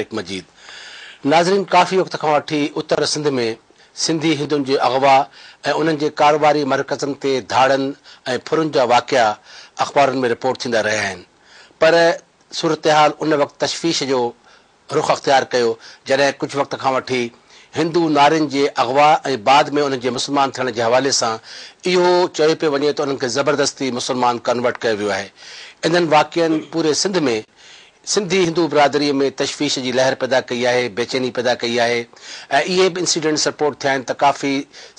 طارق مجيد. ناظرين ڪافي وقت کان وٺي اتر سنڌ ۾ سنڌي هندن جي اغوا ۽ انهن جي ڪاروباري مرڪزن تي ڌاڙن ۽ ڦرن جا واقعا اخبارن ۾ رپورٽ ٿيندا رهيا آهن پر صورتحال ان وقت تشويش جو رخ اختيار ڪيو جڏهن ڪجهه وقت کان وٺي هندو نارين جي اغوا ۽ بعد ۾ انهن جي مسلمان ٿيڻ جي حوالي سان اهو چيو پيو وڃي ته انهن کي زبردستي مسلمان ڪنورٽ ڪيو ويو آهي. انهن واقعن پوري سنڌ ۾ سنڌي هندو برادري ۾ تشويش جي لهر پيدا ڪئي آهي، بيچيني پيدا ڪئي آهي ۽ اهي به انسيڊنٽس رپورٽ ٿيا آهن ته ڪافي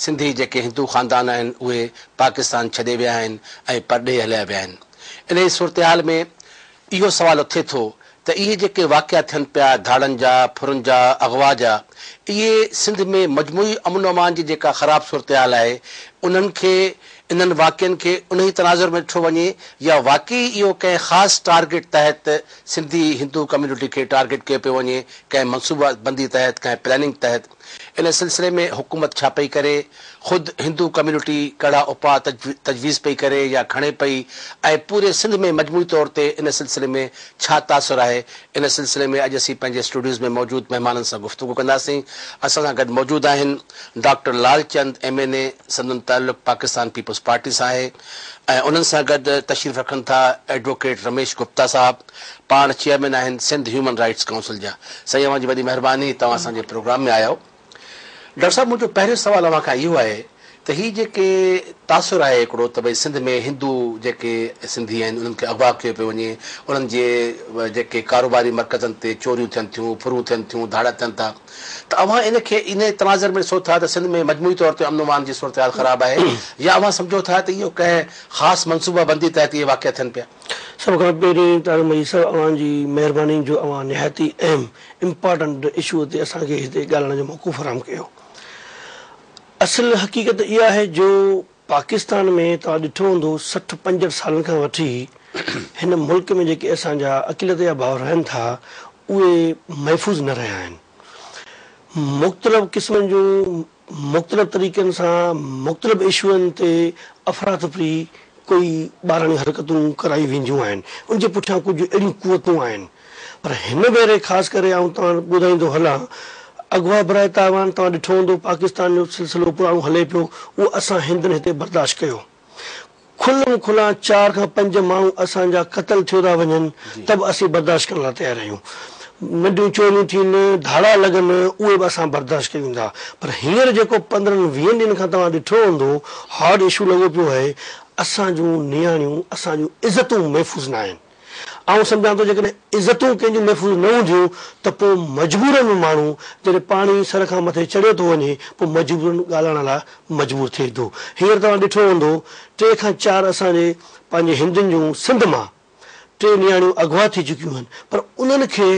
سنڌي جيڪي هندو خاندان آهن اهي پاڪستان ڇڏي ويا آهن ۽ پرڏيهه هليا ويا آهن. انهي صورتحال ۾ اهو سوال اٿي ٿو ته اهي جيڪي واقعا ٿين پيا ڌاڙن جا، ڦرن جا، اغوا جا، اهي سنڌ ۾ مجموعي امن و امان جي جيڪا خراب صورتحال آهي انهن کي انهن واقعن کي انهي تناظر ۾ ڏٺو وڃي يا واقعي اهو ڪنهن خاص ٽارگيٽ تحت سنڌي هندو ڪميونٽي کي ٽارگيٽ ڪيو پيو وڃي ڪنهن منصوبه بندي تحت ڪنهن پلاننگ تحت ان سلسلي ۾ حڪومت ڇا پئي ڪري، خود هندو ڪميونٽي ڪهڙا اپاء تجويز پئي ڪري يا کڻي پئي ۽ پوري سنڌ ۾ مجموعي طور تي ان سلسلي ۾ ڇا تاثر آهي، ان سلسلي ۾ اڄ اسين پنهنجي اسٽوڊيوز ۾ موجود مهمانن سان گفتگو ڪنداسين. اسان سان گڏ موجود آهن doctor Lal Chand M N A, سندن تعلق پاڪستان پيپلز پارٽي سان آهي ۽ انهن سان گڏ تشريف رکن ٿا ايڊووڪيٽ رميش گپتا صاحب، پاڻ چيئرمين آهن سنڌ هيومن رائيٽس ڪائونسل جا. سائين اوهان جي وڏي مهرباني توهان اسان جي پروگرام ۾ آيا. ڊاڪٽر صاحب منهنجو پهريون سوال اوهان کان اهو آهي ته هي جيڪي تاثر آهي هڪڙو ته ڀئي سنڌ ۾ هندو جيڪي سنڌي آهن انهن کي اغوا ڪيو پيو وڃي انهن جي جيڪي ڪاروباري مرڪزن تي چوريون ٿين ٿيون ڦرون ٿين ٿيون ڌاڙا ٿين ٿا ته اوهان ان کي انهي تناظر ۾ ڏسو ٿا ته سنڌ ۾ مجموعي طور تي امن امان جي صورتحال خراب آهي يا اوهان سمجهو ٿا ته اهو ڪنهن خاص منصوبه بندي تحت اهي واقعا ٿين پيا؟ سڀ کان پهرين طارق مجيد صاحب اوهان جي مهرباني جو اوهان نهايت ئي اهم امپارٽنٽ اشو تي اسان کي هتي ڳالهائڻ جو موقعو فراهم ڪيو. اصل حقيقت اها آهي جو پاڪستان ۾ توهان ڏٺو هوندو 60 65 سالن کان وٺي هن ملڪ ۾ جيڪي اسان جا اقليت جا ڀائر رهن ٿا اهي محفوظ نه رهيا آهن. مختلف قسمن جون مختلف طريقن سان مختلف اشوئن تي افراتفري ڪوئي ٻاراڻيون حرڪتون ڪرايون وينديون آهن ان جي پٺيان ڪجهه اهڙيون قوتون آهن پر هن ڀيري خاص ڪري آئون توهان ٻڌائيندو هلان اغوا براء تاوان توهان ڏٺو هوندو پاڪستان جو سلسلو پراڻو هلي پيو اهو اسان هندن هتي برداشت ڪيو کلم کلا چار کان پنج ماڻهو اسان جا قتل ٿيو ٿا وڃن ته به اسين برداشت ڪرڻ لاء تيار آهيون. ننڍيون چوريون ٿين، ڌاڙا لڳن، اهي به اسان برداشت ڪيون ٿا. پر هينئر جيڪو پندرهن ويهن ڏينهن کان توهان ڏٺو هوندو هاٽ اشو لڳو پيو آهي، اسان جون نياڻيون، اسان جون عزتون محفوظ نه آهن. آئون سمجهان ٿو جيڪڏهن عزتون ڪنهن جون محفوظ نه هونديون ته پوء مجبورن ماڻهو جڏهن پاڻي سر کان مٿي چڙهيو ٿو وڃي پوء مجبورن ڳالهائڻ لاء مجبور ٿئي ٿو. هينئر توهان ڏٺو هوندو ٽي کان چار اسان جي پنهنجي هندن جون سنڌ مان ٽي نياڻيون اغوا ٿي چڪيون آهن پر انهن کي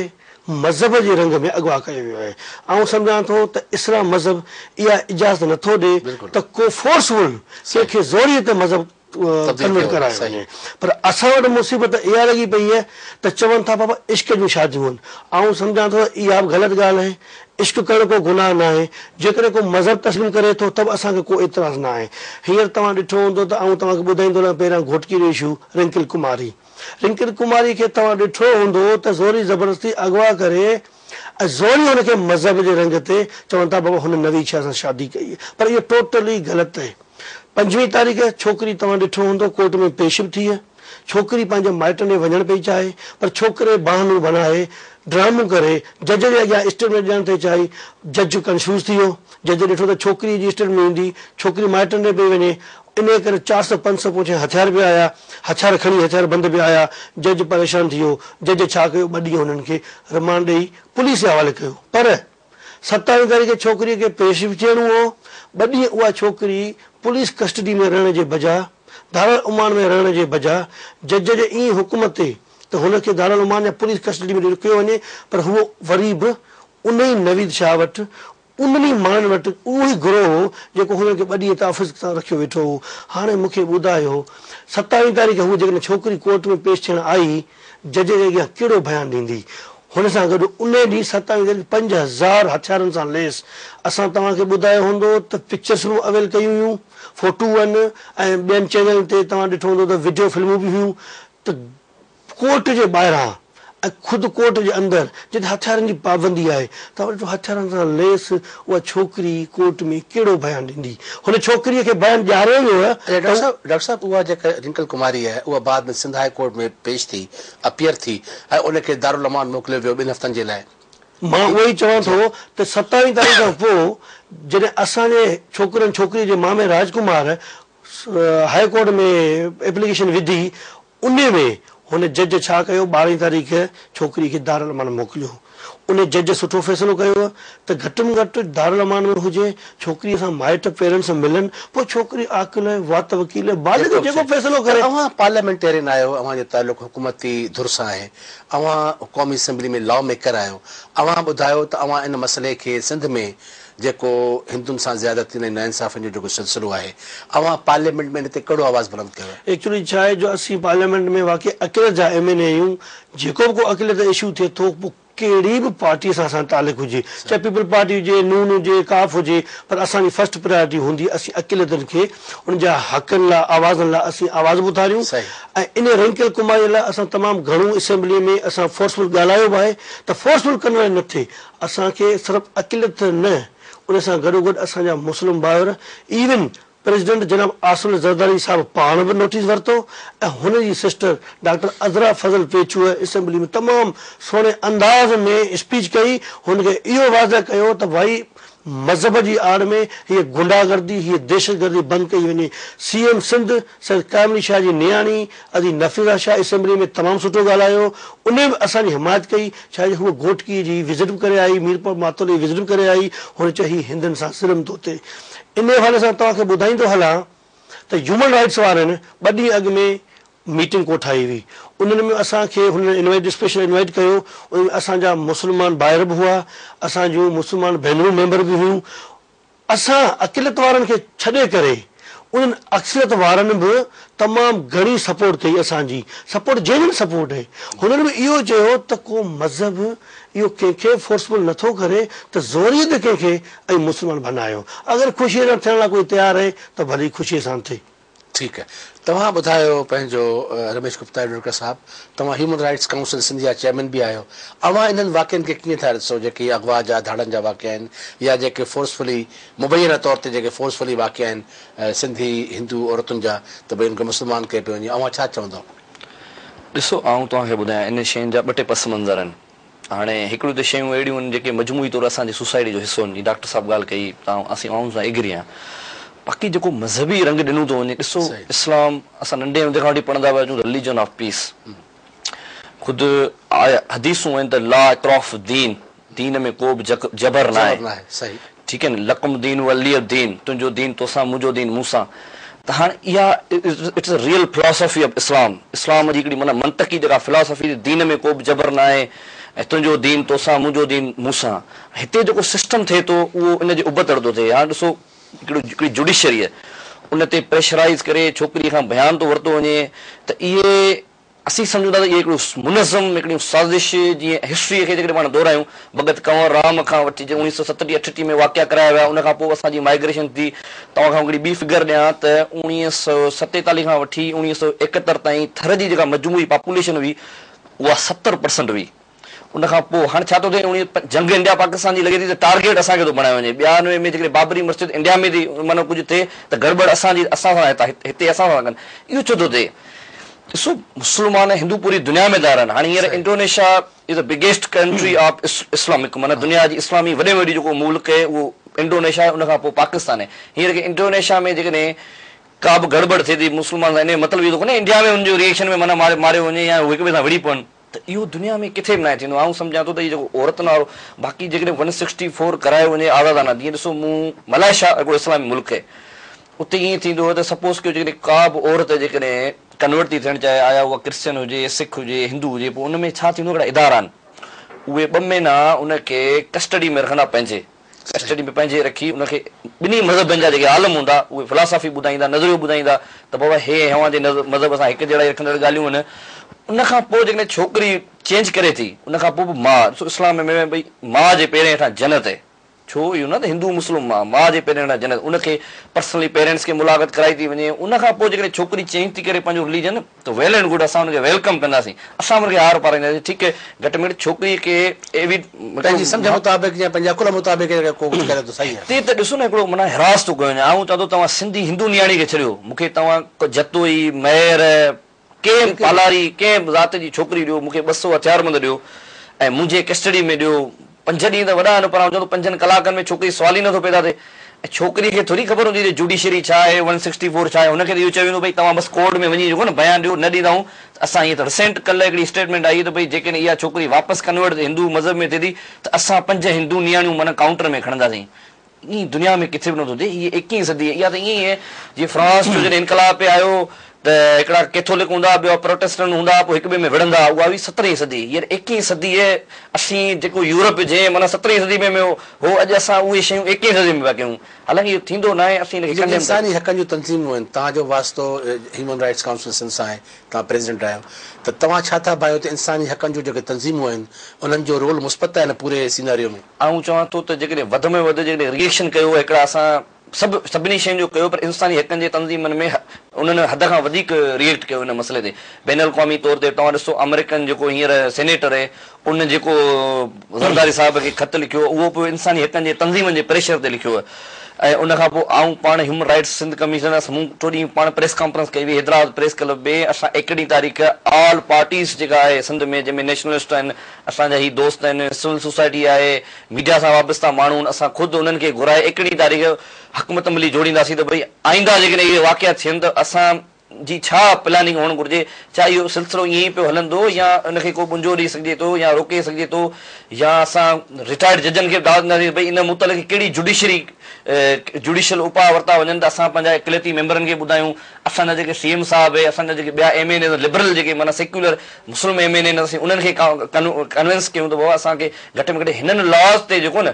مذهب جي رنگ ۾ اغوا ڪيو ويو آهي. آئون سمجهان ٿو ته اسلام مذهب اها اجازت نٿو ڏي ته ڪو فورسفل ڪنهن کي زوريء تي مذهب ڪنورٽ ڪرايو وڃي پر اسان وٽ مصيبت اها لڳي پئي آهي ته چون ٿا بابا عشق جون شاديون آهن آئون سمجهان ٿو اها به غلط ڳالهه آهي عشق ڪرڻ ڪو گناهه ناهي جيڪڏهن ڪو مذهب تسليم ڪري ٿو ته به اسان کي ڪو اعتراض ناهي هينئر توهان ڏٺو هوندو ته آئون توهان کي ٻڌائيندو هلان پهريان گهوٽڪي جو اشو رنڪل ڪماري رنڪل ڪماري کي توهان ڏٺو هوندو ته زوري زبردستي اغوا ڪري ۽ زوري هن کي مذهب جي رنگ تي چون ٿا بابا هن نويد شاهه سان شادي ڪئي پر اهو ٽوٽلي غلط آهي پنجويهه تاريخ ڇوڪري توهان ڏٺو هوندو ڪورٽ ۾ پيش به ٿي. ڇوڪري پنهنجي مائٽن ڏي وڃڻ پئي چاهي پر ڇوڪري بهانو بڻائي ڊرامو ڪري جج جي اڳيان اسٽيٽمينٽ ڏيڻ ٿي چاهي. جج ڪنفيوز ٿي ويو. جج ڏٺو ته ڇوڪري جي اسٽيٽمينٽ ايندي ڇوڪري مائٽن ڏي پئي وڃي انهيء ڪري 400 500 پوئتان هٿيار به آيا هٿيار کڻي هٿيار بند به آيا. جج پريشان ٿي ويو. جج ڇا ڪيو ٻه ڏينهن هنن کي رمانڊ ڏئي پوليس جي حوالي ڪيو پر ستاويهه تاريخ ڇوڪريء کي پيش به ٿيڻو هو. ٻه ڏينهن اها ڇوڪري پوليس ڪسٽڊي ۾ رهڻ جي بجاء دارالامان ۾ رهڻ جي بجاء جج جي ائين حڪم تي ته هن کي دارالامان يا پوليس ڪسٽڊي ۾ رکيو وڃي پر هوء وري به انهي نويد شاهه وٽ انهن ئي ماڻهن وٽ اهو ئي گروهه هو جيڪو هنن کي ٻه ڏينهن تحفظ سان رکيو ويٺو هو. هاڻي مون کي ٻڌايو ستاويهه تاريخ هوء جيڪڏهن ڇوڪري ڪورٽ ۾ پيش ٿيڻ آئي جج جي اڳيان ڪهڙو بيان ڏيندي؟ هن سان گڏ انهي ڏينهن ستاويهه تاريخ 5000 هٿيارن سان ليس اسان توهان کي ٻڌايو هوندو ته پڪچرس به اويل ڪيون هيون، فوٽو آهن ۽ ٻين چينلن تي توهان ڏٺو هوندو ته وڊيو فلمون به هيون ته ڪورٽ جي ٻاهران ۽ خود ڪورٽ جي اندر جتي هٿيارن جي پابندي آهي توهان ڏٺو هٿيارن سان ليس اها ڇوڪري ڪورٽ ۾ ڪهڙو بيان ڏيندي؟ هن ڇوڪريء کي بيان ڏياريو ويو اڇا ڊاڪٽر صاحب ڊاڪٽر صاحب اها جيڪا رنڪل ڪماري آهي اها بعد ۾ سنڌ هاء ڪورٽ ۾ پيش ٿي اپيئر ٿي ۽ ان کي دارالامان موڪليو ويو ٻن هفتن جي لاء. مان اهو ئي چوان ٿو ته ستاويهه تاريخ کان پوء جڏهن اسان جي ڇوڪرن ڇوڪريء جي مامي راجڪمار هاء ڪورٽ ۾ ايپليڪيشن وڌي انهي ۾ هن جج ڇا ڪيو ٻارهين تاريخ ڇوڪري کي دارالامان موڪليو. انهي جج سٺو فيصلو ڪيو ته گهٽ ۾ گهٽ دارالامان ۾ هجي ڇوڪري سان مائٽ پيرنٽس ملن پوء ڇوڪري عاقل آهي وات وڪيل آهي بالغ جيڪو به جيڪو شيء فيصلو ته ڪري. اوهان پارليامينٽيرين آهيو اوهان جو تعلق حڪومتي ڌر سان آهي اوهان قومي اسيمبلي ۾ لا ميڪر آهيو اوهان ٻڌايو ته اوهان ان مسئلي کي سنڌ ۾ جيڪو هندن سان زيادتين ۽ ناانصافين جو جيڪو سلسلو آهي، اوهان پارليامينٽ ۾ ان تي ڪهڙو آواز بلند ڪيو؟ ايڪچولي ڇا آهي جو اسين پارليامينٽ ۾ واقعي اقليت جا ايم اين اي آهيون، جيڪو به ڪو اقليت جو اشو ٿئي ٿو پوء ڪهڙي به پارٽي سان اسان جو تعلق هجي، چاهي پيپلز پارٽي هجي، نون هجي، ڪاف هجي، پر اسان جي فرسٽ پرائرٽي هوندي اسين اقليتن کي انهن جا حقن لاء آوازن لاء اسين آواز به اٿاريون ۽ ان رنڪل ڪماري لاء اسان تمام گهڻو اسيمبلي ۾ اسان فورسفل ڳالهايو به آهي ته فورسفل ڪرڻ لاء نه ٿئي اسان کي صرف اقليت نه ان سان گڏوگڏ اسان جا مسلم ڀائر ايون پريزيڊنٽ جناب آصف علي زرداري صاحب پاڻ به نوٽيس ورتو ۽ هن جي سسٽر ڊاڪٽر عذرا فضل پيچوهه اسيمبلي ۾ تمام سهڻي انداز ۾ اسپيچ ڪئي هن کي اهو واضح ڪيو ته ڀائي مذهب جي آڙ ۾ هيء غنڊا گردي هيء دهشت گردي بند ڪئي وڃي سي ايم سنڌ سيد قائم علي شاهه جي نياڻي ادي نفيسه شاهه اسيمبلي ۾ تمام سٺو ڳالهايو، انهي به اسان جي حمايت ڪئي، ڇا جو هوء گهوٽڪي جي وزٽ به ڪري آئي، ميرپور ماٿيلي جي وزٽ به ڪري آئي، هن چيو هي هندن سان ظلم ٿو ٿئي. انهي حوالي سان توهان کي ٻڌائيندو هلان ته هيومن رائٽس وارن ٻه ڏينهن اڳ ۾ ميٽنگ ڪوٺائي هئي، انهن ۾ اسان کي هنن انوائيٽ اسپيشل انوائيٽ ڪيو، انهن ۾ اسان جا مسلمان ڀائر به هئا، اسان جون مسلمان ڀينرون ميمبر به هيون، اسان اقليت وارن کي ڇڏي ڪري انهن اڪثريت وارن به تمام گهڻي سپورٽ ڪئي اسان جي سپورٽ جينوئن سپورٽ هئي هنن به اهو چيو ته ڪو مذهب اهو ڪنهن کي فورسفل نٿو ڪري ته زوريء تي ڪنهن کي ۽ مسلمان بنايو اگر خوشيء سان ٿيڻ لاء ڪوئي تيار آهي ته ڀلي خوشيء سان ٿئي. ٺيڪ آهي توهان ٻڌايو پنهنجو رميش گپتا ايڊووڪيٽ صاحب توهان هيومن رائٽس ڪائونسل سنڌ جا چيئرمين به آهيو اوهان انهن واقعن کي ڪيئن ٿا ڏسو جيڪي اغوا جا ڌاڙن جا واقعا آهن يا جيڪي فورسفلي مبينه طور تي جيڪي فورسفلي واقعا آهن سنڌي هندو عورتن جا ته ڀئي ان کي مسلمان ڪيو پيو وڃي اوهان ڇا چوندؤ؟ ڏسو آئون توهان کي ٻڌايان انهن شين جا ٻه ٽي پس منظر آهن. هاڻي هڪڙيون ته شيون اهڙيون آهن جيڪي مجموعي طور اسان جي سوسائٽي جو حصو آهن جيئن ڊاڪٽر صاحب ڳالهه ڪئي ته اسين آئون سان ايگري آهيان باقي جيڪو مذهبي رنگ ڏنو ٿو وڃي ڏسو اسلام اسان ننڍي هوندي کان وٺي پڙهندا پيا اچون رليجن آف پيس خود حديثون آهن ته لا اڪراه في الدين دين ۾ ڪو به جبر ناهي ٺيڪ آهي نه لڪم دين ولي دين تنهنجو دين توسان منهنجو دين مون سان ته هاڻ اها it's a real philosophy of Islam اسلام جي هڪڙي معنيٰ منطقي جيڪا فلاسافي ته دين ۾ ڪو به جبر ناهي ۽ تنهنجو دين توسان منهنجو دين مون سان هتي جيڪو سسٽم ٿئي ٿو اهو ان جي ابتڙ ٿو ٿئي هاڻ ڏسو هڪڙو هڪڙي جوڊيشري ان تي پريشرائيز ڪري ڇوڪري کان بيان ٿو ورتو وڃي ته اهي اسين سمجهون ٿا ته اهي هڪڙو منظم هڪڙيون سازش جيئن هسٽريء کي جيڪڏهن پاڻ دهرايون ڀڳت ڪنور رام کان وٺي جيئن اوڻيهه سؤ ستٽيهه اٺٽيهه ۾ واقعا ڪرايا ويا ان کان پوء اسان جي مائگريشن ٿي توهان کان هڪڙي ٻي فگر ڏيان ته اوڻيهه سؤ ستيتاليهه کان وٺي اوڻيهه سؤ ايڪهتر تائين ٿر جي جيڪا مجموعي پاپوليشن هئي اها 70% هئي ان کان پوء هاڻ ڇا ٿو ٿئي اوڻيهه جنگ انڊيا پاڪستان جي لڳي ٿي ته ٽارگيٽ اسان کي ٿو بڻايو وڃي ٻيانوي ۾ جيڪڏهن بابري مسجد انڊيا ۾ ٿي معنيٰ ڪجهه ٿئي ته گڙٻڙ اسان جي اسان سان هتان هتي اسان سان ڪن اهو ڇو ٿو ٿئي ڏسو مسلمان هندو پوري دنيا ۾ ٿا رهن هاڻي هينئر Indonesia is the biggest country of Islamic معنيٰ دنيا جي اسلامي وڏي ۾ وڏي جيڪو ملڪ آهي اهو انڊونيشيا آهي ان کان پوء پاڪستان آهي هينئر ڪي انڊونيشيا ۾ جيڪڏهن ڪا به گڙٻڙ ٿئي ٿي مسلمان سان ان جو مطلب اهو ته ڪونهي انڊيا ۾ ان جو ريئيڪشن ۾ معنيٰ ماريو وڃي يا هو هڪ ٻئي سان وڙهي پون. ته اهو دنيا ۾ ڪٿي به ناهي ٿيندو آئون سمجهان ٿو ته هي جيڪو عورتن وارو باقي جيڪڏهن ون سڪسٽي فور ڪرايو وڃي آزادانه جيئن ڏسو مون ملائيشيا هڪڙو اسلامي ملڪ آهي اتي ائين ٿيندو هو ته سپوز ڪيو جيڪڏهن ڪا به عورت جيڪڏهن ڪنورٽ ٿي ٿيڻ چاهي آيا اها ڪرسچن هجي سک هجي هندو هجي پوء ان ۾ ڇا ٿيندو هڪڙا ادارا آهن اهي ٻه مهينا ان کي ڪسٽڊي ۾ رکندا پنهنجي ڪسٽڊي ۾ پنهنجي رکي ان کي ٻنهي مذهبن جا جيڪي عالم هوندا اهي فلاسافي ٻڌائيندا نظريو ٻڌائيندا ته بابا هي ۽ اوهان جي مذهب سان هڪ جهڙائي رکندڙ ڳالهيون آهن ان کان پوء جيڪڏهن ڇوڪري چينج ڪري ٿي ان کان پوء به ماء ڏسو اسلام ۾ ڀئي ماء جي پيرن هيٺان جنت آهي. ڇو اهو نه ته هندو مسلم ماء ماء جي پيرن هيٺان جنت ان کي پرسنلي پيرنٽس کي ملاقات ڪرائي ٿي وڃي ان کان پوء جيڪڏهن ڇوڪري چينج ٿي ڪري پنهنجو رليجن ته ويل اينڊ گڊ اسان ان کي welcome ڪنداسين اسان ان کي هار پارائينداسين ٺيڪ آهي گهٽ ۾ گهٽ ڇوڪري کي اهي پنهنجي سمجهه مطابق يا پنهنجي عقل مطابق جيڪڏهن ڪو ڪجهه ڪري ٿو صحيح آهي. هتي ته ڏسو نه هڪڙو معنيٰ هراس ٿو ڪيو وڃي آئون چوان ٿو توهان سنڌي هندو نياڻي کي ڇڏيو مون کي توهان جتوئي مهر ڪنهن به پالاري، ڪنهن به ذات جي ڇوڪري ڏيو، مون کي 200 هٿياربند ڏيو ۽ منهنجي ڪسٽڊي ۾ ڏيو. پنج ڏينهن ته وڏا آهن پر آئون چوان ٿو پنجن ڪلاڪن ۾ ڇوڪري سوال ئي نٿو پيدا ٿئي ۽ ڇوڪري کي ٿوري خبر هوندي ته جوڊيشري ڇا آهي، ون سڪسٽي فور ڇا آهي، هن کي ته اهو چيو ويندو ڀئي توهان بس ڪورٽ ۾ وڃي جيڪو نه بيان ڏيو، نه ڏيندائون ته اسان ائين ته رسينٽ ڪلهه هڪڙي اسٽيٽمينٽ آئي ته ڀئي جيڪڏهن اها ڇوڪري واپس ڪنورٽ هندو مذهب ۾ ٿئي ٿي ته اسان پنج هندو نياڻيون معنيٰ ڪائونٽر ۾ کڻنداسين. ائين دنيا ۾ ڪٿي به نٿو ٿئي. هيء ايڪيهين صدي اها ته ائين ئي آهي جيئن فرانس جو جڏهن انقلاب پئي آيو ته هڪڙا ڪيٿولڪ هوندا ٻيا پروٽيسٽنٽ هوندا پوء هڪ ٻئي ۾ وڙهندا اها هئي سترهين صدي هينئر ايڪيهين صدي اسين جيڪو يورپ جنهن معنيٰ سترهين صدي ۾ ۾ هو اڄ اسان اهي شيون ايڪيهين صدي ۾ پيا ڪيون حالانڪه اهو ٿيندو ناهي اسين هن کي جيڪي ڪنڊيم ٿا انساني حقن جون تنظيمون آهن توهان جو واسطو هيومن رائٽس ڪائونسل سنڌ سان آهي توهان پريزيڊنٽ آهيو ته توهان ڇا ٿا ڀانيو ته انساني حقن جون جيڪي تنظيمون آهن انهن جو رول مثبت آهي هن پوري سيناريو ۾؟ آئون چوان ٿو ته جيڪڏهن وڌ ۾ وڌ جيڪڏهن ريئيڪشن ڪيو هڪڙا اسان سڀ سڀني شين جو ڪيو پر انساني حقن جي تنظيمن ۾ انهن حد کان وڌيڪ ريئيڪٽ ڪيو ان مسئلي تي بين الاقوامي طور تي توهان ڏسو آمريڪن جيڪو هينئر سينيٽر اهي ان جيڪو زرداري صاحب کي خط لکيو اهو به انساني حقن جي تنظيمن جي پريشر تي لکيو ۽ ان کان پوء آئون پاڻ هيومن رائيٽس سنڌ ڪميشن مون ٽيون ڏينهن پاڻ پريس ڪانفرنس ڪئي هئي حيدرآباد پريس ڪلب ۾ اسان ايڪٽيهين تاريخ آل پارٽيز جيڪا آهي سنڌ ۾ جنهن ۾ نيشنلسٽ آهن اسان جا هي دوست آهن سول سوسائٽي آهي ميڊيا سان وابسته ماڻهو آهن اسان خود انهن کي گهرائي ايڪٽيهين تاريخ حڪمت عملي جوڙينداسين ته ڀئي آئنده جيڪڏهن اهي واقعا ٿين ته اسان جي ڇا پلاننگ هئڻ گهرجي ڇا اهو سلسلو ائين ئي پيو هلندو يا ان کي ڪو ٻنجو ڏئي سگهجي ٿو يا روڪي سگهجي ٿو يا اسان رٽائرڊ ججن کي به دعوت ڏينداسين ڀئي ان متعلق ڪهڙي جڊيشري جڊيشل اپاء ورتا وڃن ته اسان پنهنجا اقليتي ميمبرن کي ٻڌايون اسان جا جيڪي سي ايم صاحب اهي اسان جا جيڪي ٻيا ايم اين ايز لبرل جيڪي معنيٰ سيڪيولر مسلم ايم اين ايز اسين انهن کي ڪنوينس ڪيون ته بابا اسان کي گهٽ ۾ گهٽ هنن لاز تي جيڪو نه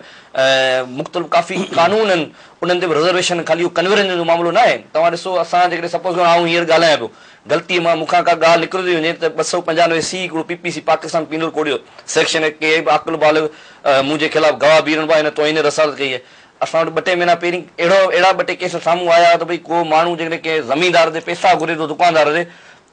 مختلف ڪافي قانون آهن انهن تي به رزرويشن خالي اهو ڪنورشن جو معاملو نه آهي توهان ڏسو اسان جيڪڏهن سپوز ڪريو آئون هينئر ڳالهايان پيو غلطي مان مون کان ڪا ڳالهه نڪري ٿي وڃي ته 295 سي هڪڙو P P C Pakistan penal code جو سيڪشن آهي ڪي به عاقل بالغ منهنجي خلاف گواهه بيهارڻو آهي هن توهين رسالت ڪئي آهي اسان وٽ ٻه ٽي مهينا پهرين اهڙو اهڙا ٻه ٽي ڪيس سامهون آيا ته ڀئي ڪو ماڻهو جيڪڏهن ڪنهن زميندار تي پئسا گهري ٿو دڪاندار تي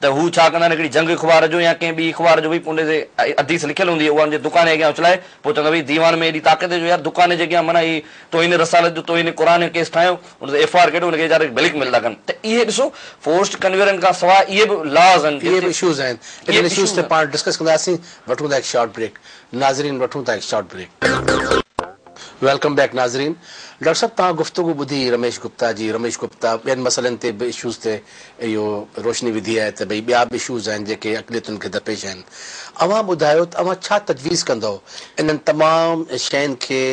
ته هو ڇا ڪندا آهن هڪڙي جنگ اخبار جو يا ڪنهن ٻي اخبار جو ڀئي ان تي حديث لکيل هوندي آهي اها ان جي دڪان جي اڳيان اڇلائي پوء چوندا ڀئي ديوان ۾ ايڏي طاقت جو يار دڪان جي اڳيان معنيٰ هي توهين رسالت جو توهين قرآن جو ڪيس ٺاهيو ان تي ايف I R ڪڍو ان کي ويچاري کي بليڪ ميل ٿا ڪن ته اهي ڏسو فورسڊ ڪنورشن کان سواء اهي به لاز آهن اهي به اشوز آهن انهن اشوز تي پاڻ ڊسڪس ڪنداسين وٺون ٿا هڪ شارٽ بريڪ ناظرين وٺون ٿا هڪ شارٽ بريڪ. Welcome back ناظرين ڊاڪٽر صاحب توهان گفتگو ٻڌي رميش گپتا جي رميش گپتا ٻين مسئلن تي به اشوز تي اهو روشني وڌي آهي ته ڀئي ٻيا به اشوز آهن جيڪي اقليتن کي درپيش آهن اوهان ٻڌايو ته اوهان ڇا تجويز ڪندؤ انهن تمام شين کي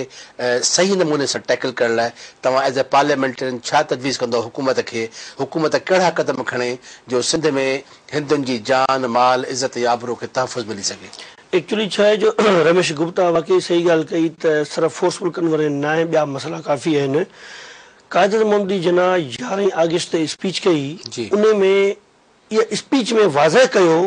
صحيح نموني سان ٽيڪل ڪرڻ لاء توهان ايز اي پارليامينٽرين ڇا تجويز ڪندؤ حڪومت کي حڪومت ڪهڙا قدم کڻي جو سنڌ ۾ هندن جي جان مال عزت ۽ آبرو کي تحفظ ملي سگهي. ايڪچولي ڇا آهي جو رميش گپتا واقعي صحيح ڳالهه ڪئي ته صرف فورسفل ڪنورشن ناهي ٻيا مسئلا ڪافي آهن. قائد اعظم محمد علي جناح يارهين آگسٽ تي اسپيچ ڪئي انهي ۾ اها اسپيچ ۾ واضح ڪيو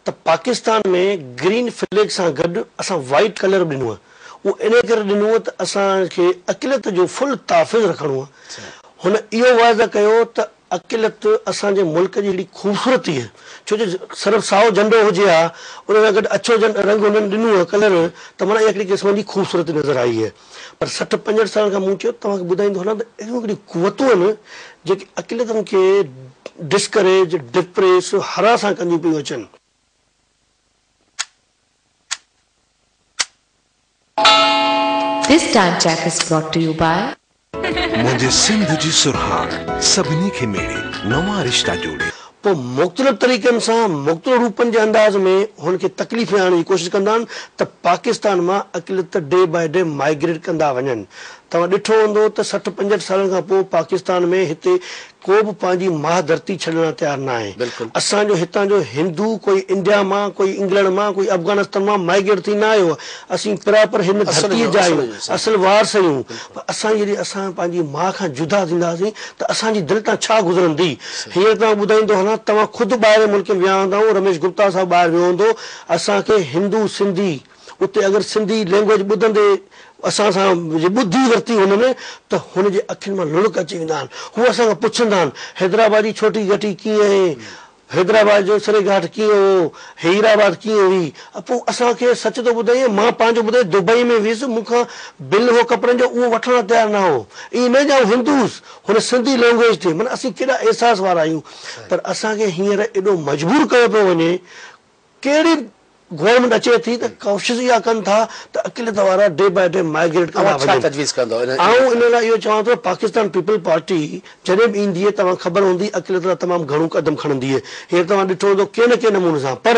ته پاڪستان ۾ گرين فليگ سان گڏ اسان وائيٽ ڪلر به ڏنو آهي اهو انهي ڪري ڏنو ته اسان کي اقليت جو فل تحفظ رکڻو آهي هن اهو واضح ڪيو ته اقليت اسان جي ملڪ جي هڪڙي خوبصورتي آهي ڇو جو صرف سائو جهنڊو هجي ها ان سان گڏ اڇو رنگ هنن ڏنو آهي ڪلر ته معنيٰ اها هڪڙي قسم جي خوبصورتي نظر آئي آهي پر 60 65 سالن کان مون چيو توهان کي ٻڌائيندو هلان ته اهڙيون هڪڙيون قوتون آهن جيڪي اقليتن کي ڊسڪريج ڊپريس هراسان ڪنديون پيون اچن. This time check is brought to you by. منهنجي سنڌ جي سرهاڻ سڀني کي ميڙي نوان رشتا جوڙي. پوء مختلف طريقن سان مختلف روپن جي انداز ۾ هن کي تڪليف ۾ آڻڻ جي ڪوشش ڪندا آهن ته پاڪستان مان اقليت ڊي باء ڊي مائگريٽ ڪندا وڃن. توهان ڏٺو هوندو ته 60 65 سالن کان پوء پاڪستان ۾ هتي ڪو به پنهنجي ماء ڌرتي ڇڏڻ لاء تيار ناهي. اسان جو هتان جو هندو ڪوئي انڊيا مان، ڪوئي انگلنڊ مان، ڪوئي افغانستان مان مائگريٽ ٿي نه آيو آهي. اسين پراپر هن ڌرتيء جا آهيون، اصل وارث آهيون. پر اسان جڏهن اسان پنهنجي ماء کان جدا ٿينداسين ته اسان جي دل تان ڇا گذرندي؟ هينئر توهان کي ٻڌائيندو هلان، توهان خود ٻاهرين ملڪ ۾ ويا هوندائو، رميش گپتا صاحب ٻاهر ويو هوندو، اسان کي هندو سنڌي، اتي اگر سنڌي لينگويج ٻڌندي اسان سان جي ٻڌي ورتي هنن ته هن جي اکين مان لڙڪ اچي ويندا آهن. هو اسان کان پڇندا آهن حيدرآباد جي ڇوٽي گهٽي ڪيئن آهي؟ حيدرآباد جو سري گهاٽ ڪيئن هو؟ هيرآباد ڪيئن هئي؟ پوء اسان کي سچ ٿو ٻڌايان مان پنهنجو ٻڌايان دبئي ۾ ويس مون کان بل هو ڪپڙن جو اهو وٺڻ لاء تيار نه هو. ائين نه جو آئون هندو هوس هن سنڌي لينگويج تي معنيٰ اسين ڪيڏا احساس وارا آهيون پر اسان کي هينئر ايڏو مجبور ڪيو پيو وڃي ڪهڙي به گورنمينٽ اچي ٿي ته ڪوشش اها ڪن ٿا ته اقليت وارا ڊي باء ڊي مائگريٽ ڪندا اوهان ڇا وڃن. تجويز ڪندؤ ان آئون ان لاء اهو چوان ٿو پاڪستان پيپلز پارٽي جڏهن به ايندي توهان کي خبر هوندي اقليت لاء تمام گهڻو قدم کڻندي هينئر توهان ڏٺو هوندو ڪنهن نه ڪنهن نموني سان پر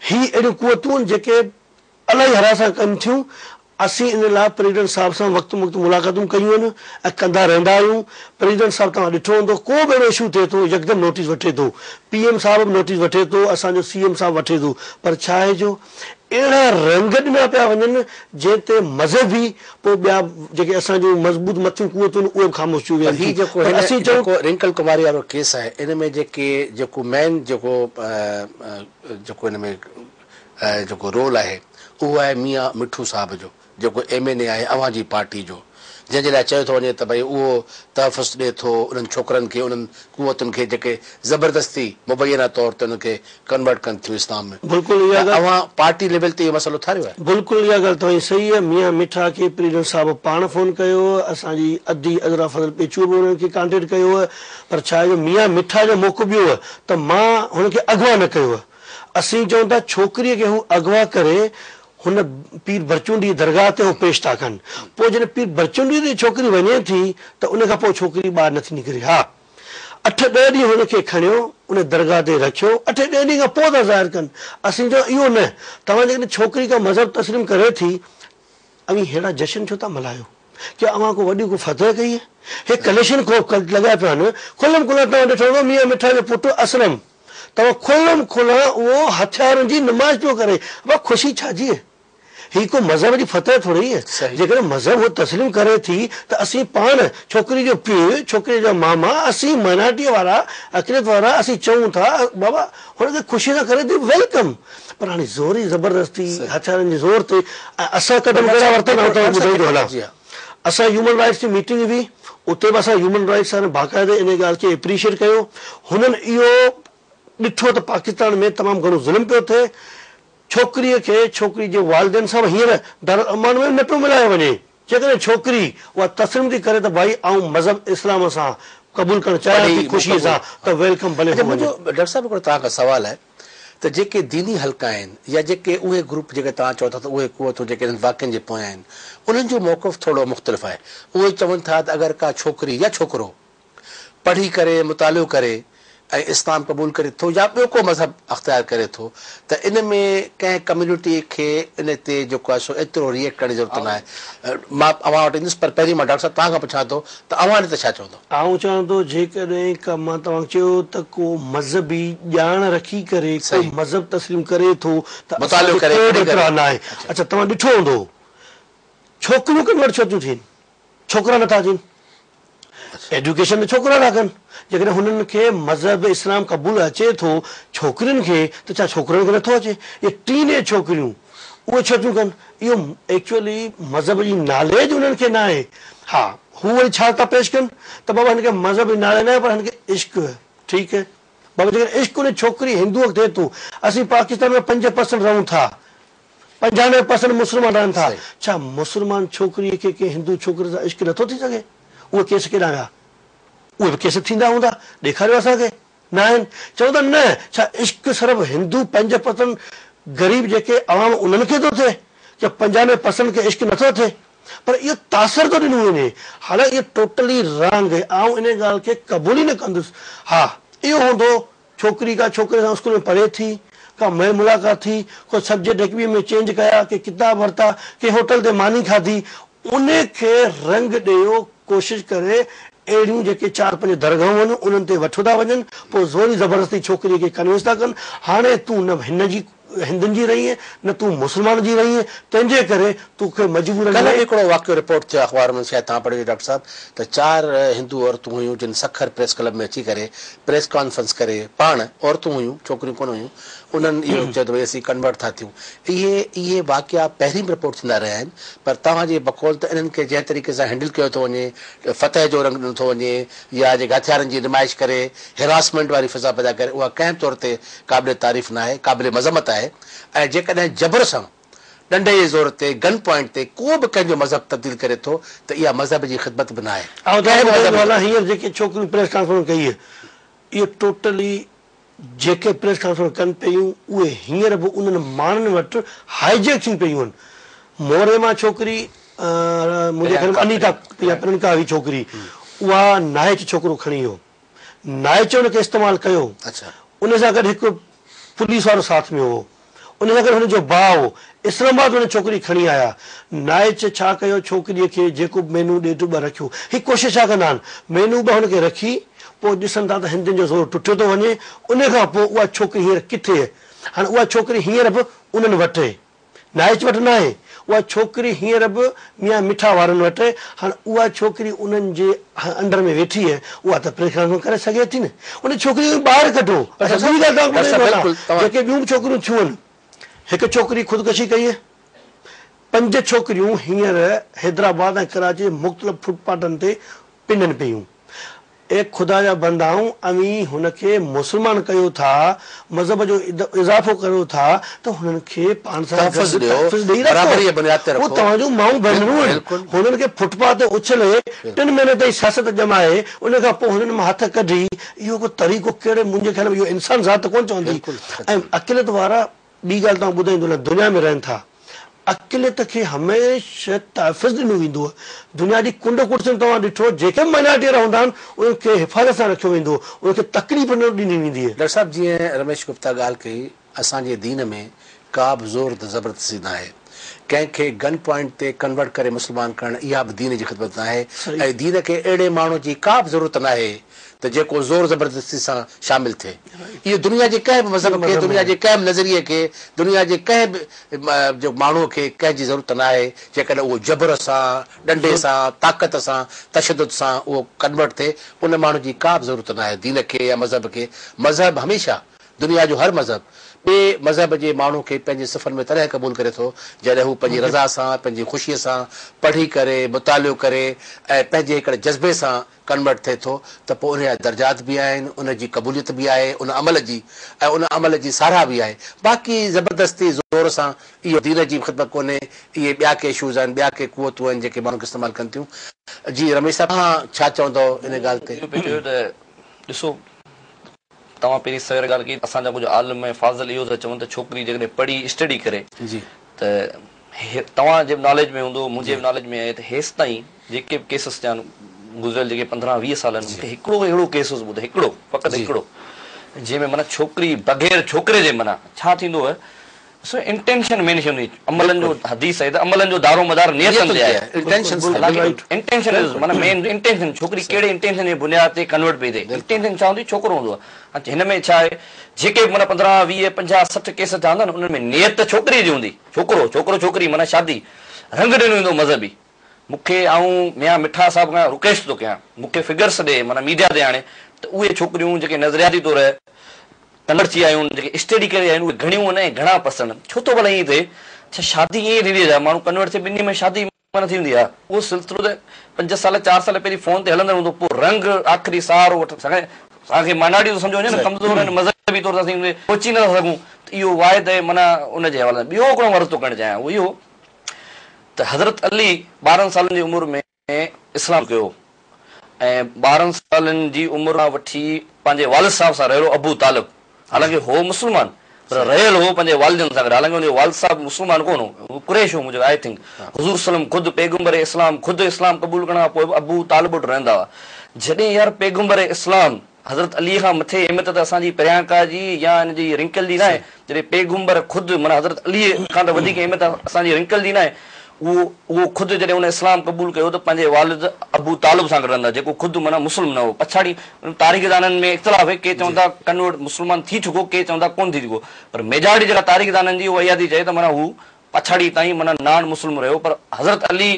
هي اهڙيون قوتون آهن جيڪي الاهي هراسان ڪن ٿيون. اسين ان لاء پريزيڊنٽ صاحب سان وقت بوقت ملاقاتون ڪيون آهن ۽ ڪندا رهندا آهيون. پريزيڊنٽ صاحب توهان ڏٺو هوندو ڪو به اهڙو اشو ٿئي ٿو يڪدم نوٽيس وٺي ٿو. پي ايم صاحب به نوٽيس وٺي ٿو، اسان جو سي ايم صاحب وٺي ٿو پر ڇا آهي جو اهڙا رنگ ڏنا پيا وڃن جنهن تي مذهبي پوء ٻيا جيڪي اسان جون مضبوط مٿيون قوتون آهن اهي به خاموش ٿي پر ويهن هي ٿيون جيڪو پر هن اسين چئون جيڪو رنڪل ڪماري وارو ڪيس آهي ان ۾ جيڪي جيڪو مين جيڪو جيڪو ان ۾ جيڪو رول آهي اهو آهي ميان مٺو صاحب جو جيڪو ايم اين اي آهي اوهان جي پارٽي جو جنهن جي لاء چيو ٿو وڃي ته ڀئي اهو تحفظ ڏئي ٿو انهن ڇوڪرن کي انهن قوتن کي جيڪي زبردستي مبينه طور تي انهن کي ڪنورٽ ڪن ٿيون اسلام ۾ بلڪل اها ته ڳالهه اوهان پارٽي ليول تي اهو مسئلو اٿاريو آهي؟ بلڪل اها ڳالهه توهان جي صحيح آهي ميان مٺا کي پريزيڊنٽ صاحب پاڻ فون ڪيو هو اسان جي ادي عذرا فضل پيچوهو به انهن کي ڪانٽيڪٽ ڪيو هو پر ڇا آهي جو ميان مٺا جو موقف اهو هو ته مان هن کي اغوا نه ڪيو هو اسين چئون ٿا ڇوڪريء کي هو اغوا ڪري هن پير ڀرچونڊي جي درگاهه تي هو پيش ٿا ڪن. پوء جڏهن پير ڀرچونڊي تي ڇوڪري وڃي ٿي ته ان کان پوء ڇوڪري ٻاهر نٿي نڪري. ها اٺ ڏهه ڏينهن هن کي کڻيو ان درگاهه تي رکيو اٺين ڏهين ڏينهن کان پوء ٿا ظاهر ڪن. اسين چئون اهو نه توهان جيڪڏهن ڇوڪري ڪا مذهب تسليم ڪري ٿي اوهين ههڙا جشن ڇو ٿا ملهايو؟ ڪيا اوهان ڪو وڏي ڪو فتح ڪئي آهي؟ هي ڪليشن ڪوف لڳايا پيا آهن. کلم کلا توهان ڏٺو هوندو ميان مٺا جو پٽ اسلم توهان کلم کلا اهو هٿيارن جي نمائش پيو ڪري. ابا خوشي ڇا جي؟ هي ڪو مذهب جي فتح ٿوري ئي. جيڪڏهن مذهب هو تسليم ڪري ٿي ته اسين پاڻ ڇوڪري جو پيء، ڇوڪري جا ماما، اسين مائنارٽيء وارا، اقليت وارا اسين چئون ٿا بابا هن کي خوشي سان ڪري ٿي welcome پر هاڻي زوري زبردستي هٿيارن جي زور تي ۽ اسان قدم ڪهڙا ورتا آهن آئون توهان کي ٻڌائيندو هلان. اسان هيومن رائٽس جي ميٽنگ هئي اتي به اسان هيومن رائٽس وارن باقاعدي ان ڳالهه کي اپريشيئيٽ ڪيو هنن اهو ڏٺو ته پاڪستان ۾ تمام گهڻو ظلم پيو ٿئي ڇوڪريء کي ڇوڪري جي والدين سان به هينئر دارالامان ۾ نه پيو ملايو وڃي جيڪڏهن ڇوڪري اها تسليم ٿي ڪري ته ڀائي آئون مذهب اسلام سان قبول ڪرڻ چاهيان ٿي خوشيء سان ته welcome ڀلي اڇا هو وڃي. منهنجو ڊاڪٽر صاحب هڪڙو توهان کان سوال آهي ته جيڪي ديني حلقا آهن يا جيڪي اهي گروپ جيڪي توهان چئو ٿا ته اهي قوتون جيڪي انهن واقعن جي پويان آهن انهن جو موقف ٿورو مختلف آهي اهي چون ٿا ته اگر ڪا ڇوڪري يا ڇوڪرو پڙهي ڪري مطالعو ڪري ۽ اسلام قبول ڪري ٿو يا ٻيو ڪو مذهب اختيار ڪري ٿو ته ان ۾ ڪنهن ڪميونٽي کي ان تي جيڪو آهي سو ايترو ري ايڪٽ ڪرڻ جي ضرورت ناهي. مان اوهان وٽ ايندس پر پهرين مان ڊاڪٽر صاحب توهان کان پڇان ٿو ته اوهان ان تي ڇا چوندو؟ آئون چوان ٿو جيڪڏهن ڪا مان توهان کي چيو ته ڪو مذهبي ڄاڻ رکي ڪري ڪو مذهب تسليم ڪري ٿو ته اسان مطالعو کي ڪري ڪو به پڙهي ڪري اعتراض ناهي. اڇا توهان ڏٺو هوندو ڇوڪريون ڪنورٽ ڇو ٿيون ٿين؟ ڇوڪرا نٿا ٿين. ايجوڪيشن ته ڇوڪرا ٿا ڪن. جيڪڏهن هنن کي مذهب اسلام قبول اچي ٿو ڇوڪرين کي ته ڇا ڇوڪرن کي نٿو اچي؟ اهي ٽين ايج ڇوڪريون اهي ڇو ٿيون ڪن؟ اهو ايڪچوئلي مذهب جي ناليج انهن کي ناهي. ها هو وري ڇا ٿا پيش ڪن ته بابا هن کي مذهب جي ناليج ناهي پر هن کي عشق ٺيڪ بابا جيڪڏهن عشق ان ڇوڪري هندوء کي ٿئي ٿو اسين پاڪستان ۾ 5% رهون ٿا 95 پرسنٽ مسلمان رهن ٿا، ڇا مسلمان ڇوڪريء کي ڪنهن هندو ڇوڪري سان عشق نٿو ٿي سگهي؟ اهي ڪيس ڪيڏانهن ويا؟ اهي به ڪيس ٿيندا هوندا، ڏيکاريو اسان کي. ناهن. چون ٿا نه، ڇا عشق صرف هندو 5% غريب جيڪي عوام انهن کي ٿو ٿئي؟ ڇا 95 پرسنٽ کي عشق نٿو ٿئي؟ پر اهو تاثر ٿو ڏنو وڃي، حالانڪ اهو ٽوٽلي رانگ آهي، آئون ان ڳالهه کي قبول ئي نه ڪندس. ها اهو هوندو ڇوڪري ڪا ڇوڪري سان اسڪول ۾ پڙهي ٿي، ڪا ميل ملاقات ٿي، ڪو سبجيڪٽ هڪ ٻئي ۾ چينج ڪيا، ڪي ڪتاب ورتا، ڪي هوٽل تي ماني کاڌي، ان کي رنگ ڏيو ڪوشش ڪري اهڙيون جيڪي چار پنج درگاهون آهن انهن تي وٺيو ٿا وڃن، پوء زوري زبردستي ڇوڪريء کي ڪنوينس ٿا ڪن، هاڻي تون نه هن جي هندن جي رهين نه تون مسلمان جي رهين تنهن جي ڪري توکي مجبورن ڪلهه به هڪڙو واقعو رپورٽ ٿيو اخبار ۾ شايد توهان پڙهيو هجي ڊاڪٽر صاحب ته چار هندو عورتون هيون جن سکر پريس ڪلب ۾ اچي ڪري پريس ڪانفرنس ڪري پاڻ عورتون هيون ڇوڪريون ڪونه هيون انهن اهو چيو ته ڀئي اسين ڪنورٽ ٿا ٿيون. اهي اهي واقعا پهرين به رپورٽ ٿيندا رهيا آهن پر توهان جي بقول ته انهن کي جنهن طريقي سان هينڊل ڪيو ٿو وڃي، فتح جو رنگ ڏنو ٿو وڃي يا جيڪي هٿيارن جي نمائش ڪري هراسمينٽ واري فضا پيدا ڪري اها ڪنهن به طور تي قابل تعريف ناهي، قابل مذمت آهي ۽ جيڪڏهن جبر سان ڏنڊي جي زور تي گن پوائنٽ تي ڪو به ڪنهن جو مذهب تبديل ڪري ٿو ته اها مذهب جي خدمت به ناهي. آئون ڪنهن توهان به کي مذهب ٻڌائيندو جي. هلان هينئر جيڪي ڇوڪريون پريس ڪانفرنس ڪئي اهي ٽوٽلي جيڪي پريس ڪانفرنس ڪن پيون اهي هينئر به انهن ماڻهن وٽ هائيجيڪ ٿيون پيون آهن. موري مان ڇوڪري منهنجي خيال ۾ انيتا يا پرينڪا هئي ڇوڪري اها نائچ ڇوڪرو کڻي ويو نائچ ان کي استعمال ڪيو ان سان گڏ هڪ پوليس وارو ساٿ ۾ هو. ان سان گڏ هن جو ڀاء هو. اسلام آباد مان ڇوڪري کڻي آيا. نائچ ڇا ڪيو ڇوڪريء کي جيڪو به مهينو ڏيڍ ٻه رکيو. هي ڪوشش ڇا ڪندا آهن. مهينو ٻه هن کي رکي پوء ڏسن ٿا ته هندن جو زور ٽٽيو ٿو وڃي. ان کان پوء اها ڇوڪري هينئر ڪٿي اهي. هاڻي اها ڇوڪري هينئر به انهن وٽ اهي. نائچ وٽ ناهي. اها ڇوڪري هينئر به ميان مٺا وارن وٽ آهي. هاڻ اها ڇوڪري انهن جي انڊر ۾ ويٺي آهي. اها ته پريس ڪانفرنس ڪري سگهي ٿي نه. ان ڇوڪري کي ٻاهر ڪڍو. اڇا ٻي ڳالهه توهان کي ٻڌائيندو هلان. جيڪي ٻيون به ڇوڪريون ٿيون آهن. هڪ ڇوڪري خودڪشي ڪئي آهي. پنج ڇوڪريون هينئر حيدرآباد ۽ ڪراچي جي مختلف فٽ پاٿن تي پنن پيون. اي خدا جا بندائو اوهين هن کي مسلمان ڪيو ٿا، مذهب جو اضافو ڪريو ٿا ته هنن کي پاڻ سان گڏ تحفظ ڏيو، تحفظ ڏئي رکو. برابري جي بنياد تي هو رکو. توهان جون مائون ڀينرون آهن. هنن کي فٽ پاٿ تي اڇلي ٽن مهينن تائين سياست ڄمائي ان کان پوء هنن مان هٿ ڪڍي اهو ڪو طريقو ڪهڙي منهنجي خيال ۾ اهو انسان ذات ڪونه چوندي ۽ اقليت وارا ٻي ڳالهه توهان ٻڌائيندو هلان دنيا ۾ رهن ٿا اقليت کي هميشه تحفظ ڏنو ويندو آهي دنيا جي ڪنڊ ڪڙڇ ۾ توهان ڏٺو جيڪي به مائنارٽي وارا هوندا آهن انهن کي حفاظت سان رکيو ويندو انهن کي تڪليف نه ڏني ويندي آهي. ڊاڪٽر صاحب جيئن رميش گپتا ڳالهه ڪئي اسان جي دين ۾ ڪا به زور زبردستي ناهي ڪنهن کي گن پوائنٽ تي ڪنورٽ ڪري مسلمان ڪرڻ اها به دين جي خدمت ناهي ۽ دين کي اهڙي ماڻهو جي ڪا به ضرورت ناهي ته جيڪو زور زبردستي سان شامل ٿئي. اهو دنيا جي ڪنهن به مذهب کي، دنيا جي ڪنهن به نظريي کي، دنيا جي ڪنهن به ماڻهوء کي ڪنهن جي ضرورت ناهي، جيڪڏهن اهو جبر سان، ڏنڊي سان، طاقت سان، تشدد سان اهو ڪنورٽ ٿئي، ان ماڻهو جي ڪا به ضرورت ناهي دين کي يا مذهب کي. مذهب هميشه، دنيا جو هر مذهب، ٻئي مذهب جي ماڻهو کي پنهنجي صفن ۾ تڏهن قبول ڪري ٿو، جڏهن هو پنهنجي رضا سان، پنهنجي خوشيء سان پڙهي ڪري، مطالعو ڪري ۽ پنهنجي هڪڙي جذبي سان ڪنورٽ ٿئي ٿو ته پوء ان جا درجات به آهن، ان جي قبوليت به آهي، ان عمل جي ۽ ان عمل جي ساراهه به آهي. باقي زبردستي زور سان اهو دين جي به خدمت ڪونهي، اهي ٻيا ڪي اشوز آهن، ٻيا ڪي قوتون آهن جيڪي ماڻهن کي استعمال ڪن ٿيون. جي رميش صاحب توهان ڇا چوندؤ ان ڳالهه تي؟ اهو پئي چيو ته ڏسو توهان پهرين سوير ڳالهه ڪئي ته اسان جا ڪجهه عالم ۽ فاضل اهو ٿا چون ته ڇوڪري جيڪڏهن پڙهي اسٽڊي ڪري ته توهان جي به ناليج ۾ هوندو منهنجي به ناليج ۾ آهي ته هيستائين جيڪي به ڪيسز ٿيا آهن گذريل جيڪي 15 20 سال آهن مون کي هڪڙو اهڙو ڪيس ٻڌ هڪڙو فقط هڪڙو جنهن ۾ معنيٰ ڇوڪري بغير ڇوڪري جي معنيٰ ڇا ٿيندو آهي سو انٽينشن مين شي هوندي عملن جو حديث آهي ته عملن جو دارو مدار نيتن تي آهي انٽينشن از معنيٰ مين انٽينشن ڇوڪري ڪهڙي انٽينشن جي بنياد تي ڪنورٽ پئي ٿئي انٽينشن ڇا هوندي ڇوڪرو هوندو آهي هن ۾ ڇا آهي جيڪي به معنيٰ 15 20 50 60 ڪيس ٿيا هوندا آهن انهن ۾ نيت ڇوڪري جي هوندي ڇوڪرو ڇوڪرو ڇوڪري معنيٰ شادي رنگ ڏنو ويندو مذهبي مون کي آئون ميان مٺا صاحب کان رڪويسٽ ٿو ڪيان مون کي فگرس ڏي معنيٰ ميڊيا تي آڻي ته اهي ڇوڪريون جيڪي نظرياتي طور ڪنورٽ ٿي آيون جيڪي اسٽڊي ڪري آيون اهي گهڻيون آهن ۽ گهڻا پرسنٽ ڇو ٿو ڀلا ائين ٿئي ڇا شادي ائين ٿيندي آهي ڇا ماڻهو ڪنورٽ ٿئي ٻن ڏينهن ۾ شادي معنيٰ ٿي ويندي آهي اهو سلسلو ته پنج سال چار سال پهرين فون تي هلندڙ هوندو پوء رنگ آخري سهارو وٺ اسان کي مائنارٽي ٿو سمجهيو وڃي نه ڪمزور آهن مذهبي طور تي اسين ان کي پهچي نٿا سگهون ته اهو واحد آهي معنيٰ ان جي حوالي سان ٻيو هڪڙو عرض ٿو ڪرڻ چاهيان اهو اهو ته حضرت علي 12 سالن جي عمر ۾ اسلام ڪيو ۽ 12 سالن جي عمر کان وٺي پنهنجي والد صاحب سان رهيل هو ابو طالب حالانڪه هو مسلمان پر رهيل هو پنهنجي والدين سان گڏ حالانڪه ان جو والد صاحب مسلمان ڪونه هو هو قريش هو منهنجو I think حضور صلعم خود پيغمبر اسلام خود اسلام قبول ڪرڻ کان پوء به ابو طالب وٽ رهندا هئا جڏهن يار پيغمبر اسلام حضرت علي کان مٿي اهميت ته اسان جي پريانڪا جي يا ان جي رنڪل جي ناهي، جڏهن پيغمبر خود معنيٰ حضرت علي کان ته وڌيڪ اهميت اسان جي رنڪل جي ناهي، اهو اهو خود جڏهن ان اسلام قبول ڪيو ته پنهنجي والد ابو طالب سان گڏ رهندا جيڪو خود معنيٰ مسلم نه هو. پڇاڙي تاريخدانن ۾ اختلاف آهي ڪي چون ٿا ڪنورٽ مسلمان ٿي چڪو ڪي چون ٿا ڪونه ٿي چڪو پر ميجارٽي جيڪا تاريخدانن جي اها اها ٿي چئي ته معنيٰ هو پڇاڙي تائين معنيٰ نان مسلم رهيو پر حضرت علي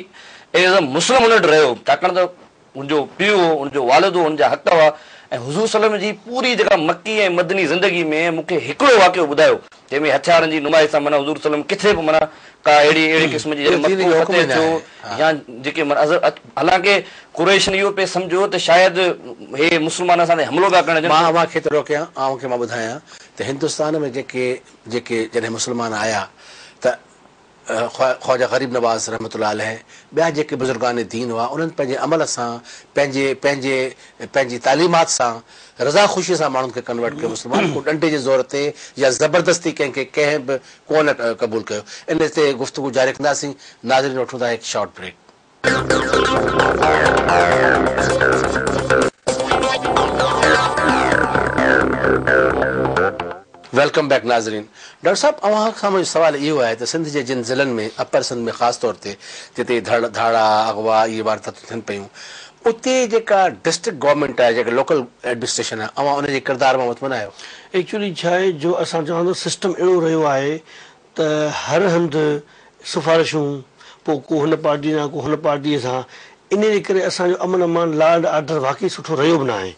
ايز ا مسلم هن وٽ رهيو ڇاڪاڻ ته هن جو پيء هو، هن جو والد هو، هن جا حق هئا ۽ حضور صلعم جي پوري جيڪا مڪي ۽ مدني زندگي ۾ مون کي هڪڙو واقعو ٻڌايو جنهن ۾ هٿيارن جي نمائش سان معنيٰ حضور صلعم ڪٿي به معنيٰ ڪا اهڙي اهڙي قسم جي جڏهن مڪو فتح ٿيو يا جيڪي معنيٰ حضرت حالانڪه قريشن اهو پئي سمجهيو ته شايد هي مسلمان اسان تي حملو پيا ڪرڻ اچن. مان اوهان کي ٿو روڪيان اوهان کي مان ٻڌايان ته هندستان ۾ جيڪي جيڪي جڏهن مسلمان آيا ته خواجه غريب نواز رحمة الله عليه ٻيا جيڪي بزرگان دين هئا انهن پنهنجي عمل سان پنهنجي پنهنجي پنهنجي تعليمات سان رضا خوشي سان ماڻهن کي ڪنورٽ ڪيو مسلمان ڪو ڏنڊي جي زور تي يا زبردستي ڪنهن کي ڪنهن به ڪونه قبول ڪيو ان تي گفتگو جاري رکنداسين ناظرين وٺون ٿا هڪ شارٽ بريڪ. Welcome back ناظرين ڊاڪٽر صاحب اوهان کان منهنجو سوال اهو آهي ته سنڌ جي جن ضلعن ۾ اپر سنڌ ۾ خاص طور تي جتي ڌڙ ڌاڙا اغوا اهي وارداتون ٿين پيون اتي جيڪا ڊسٽرڪٽ گورنمينٽ آهي جيڪا لوڪل ايڊمنسٽريشن آهي اوهان ان جي ڪردار مان مطمئن آهيو؟ ايڪچولي ڇا آهي جو اسان چوان ٿو سسٽم اهڙو رهيو آهي ته هر هنڌ سفارشون، پوء ڪو هن پارٽيء سان ڪو هن پارٽيء سان، انهيء جي ڪري اسان جو امن امان، لا اينڊ آرڊر واقعي سٺو رهيو به ناهي،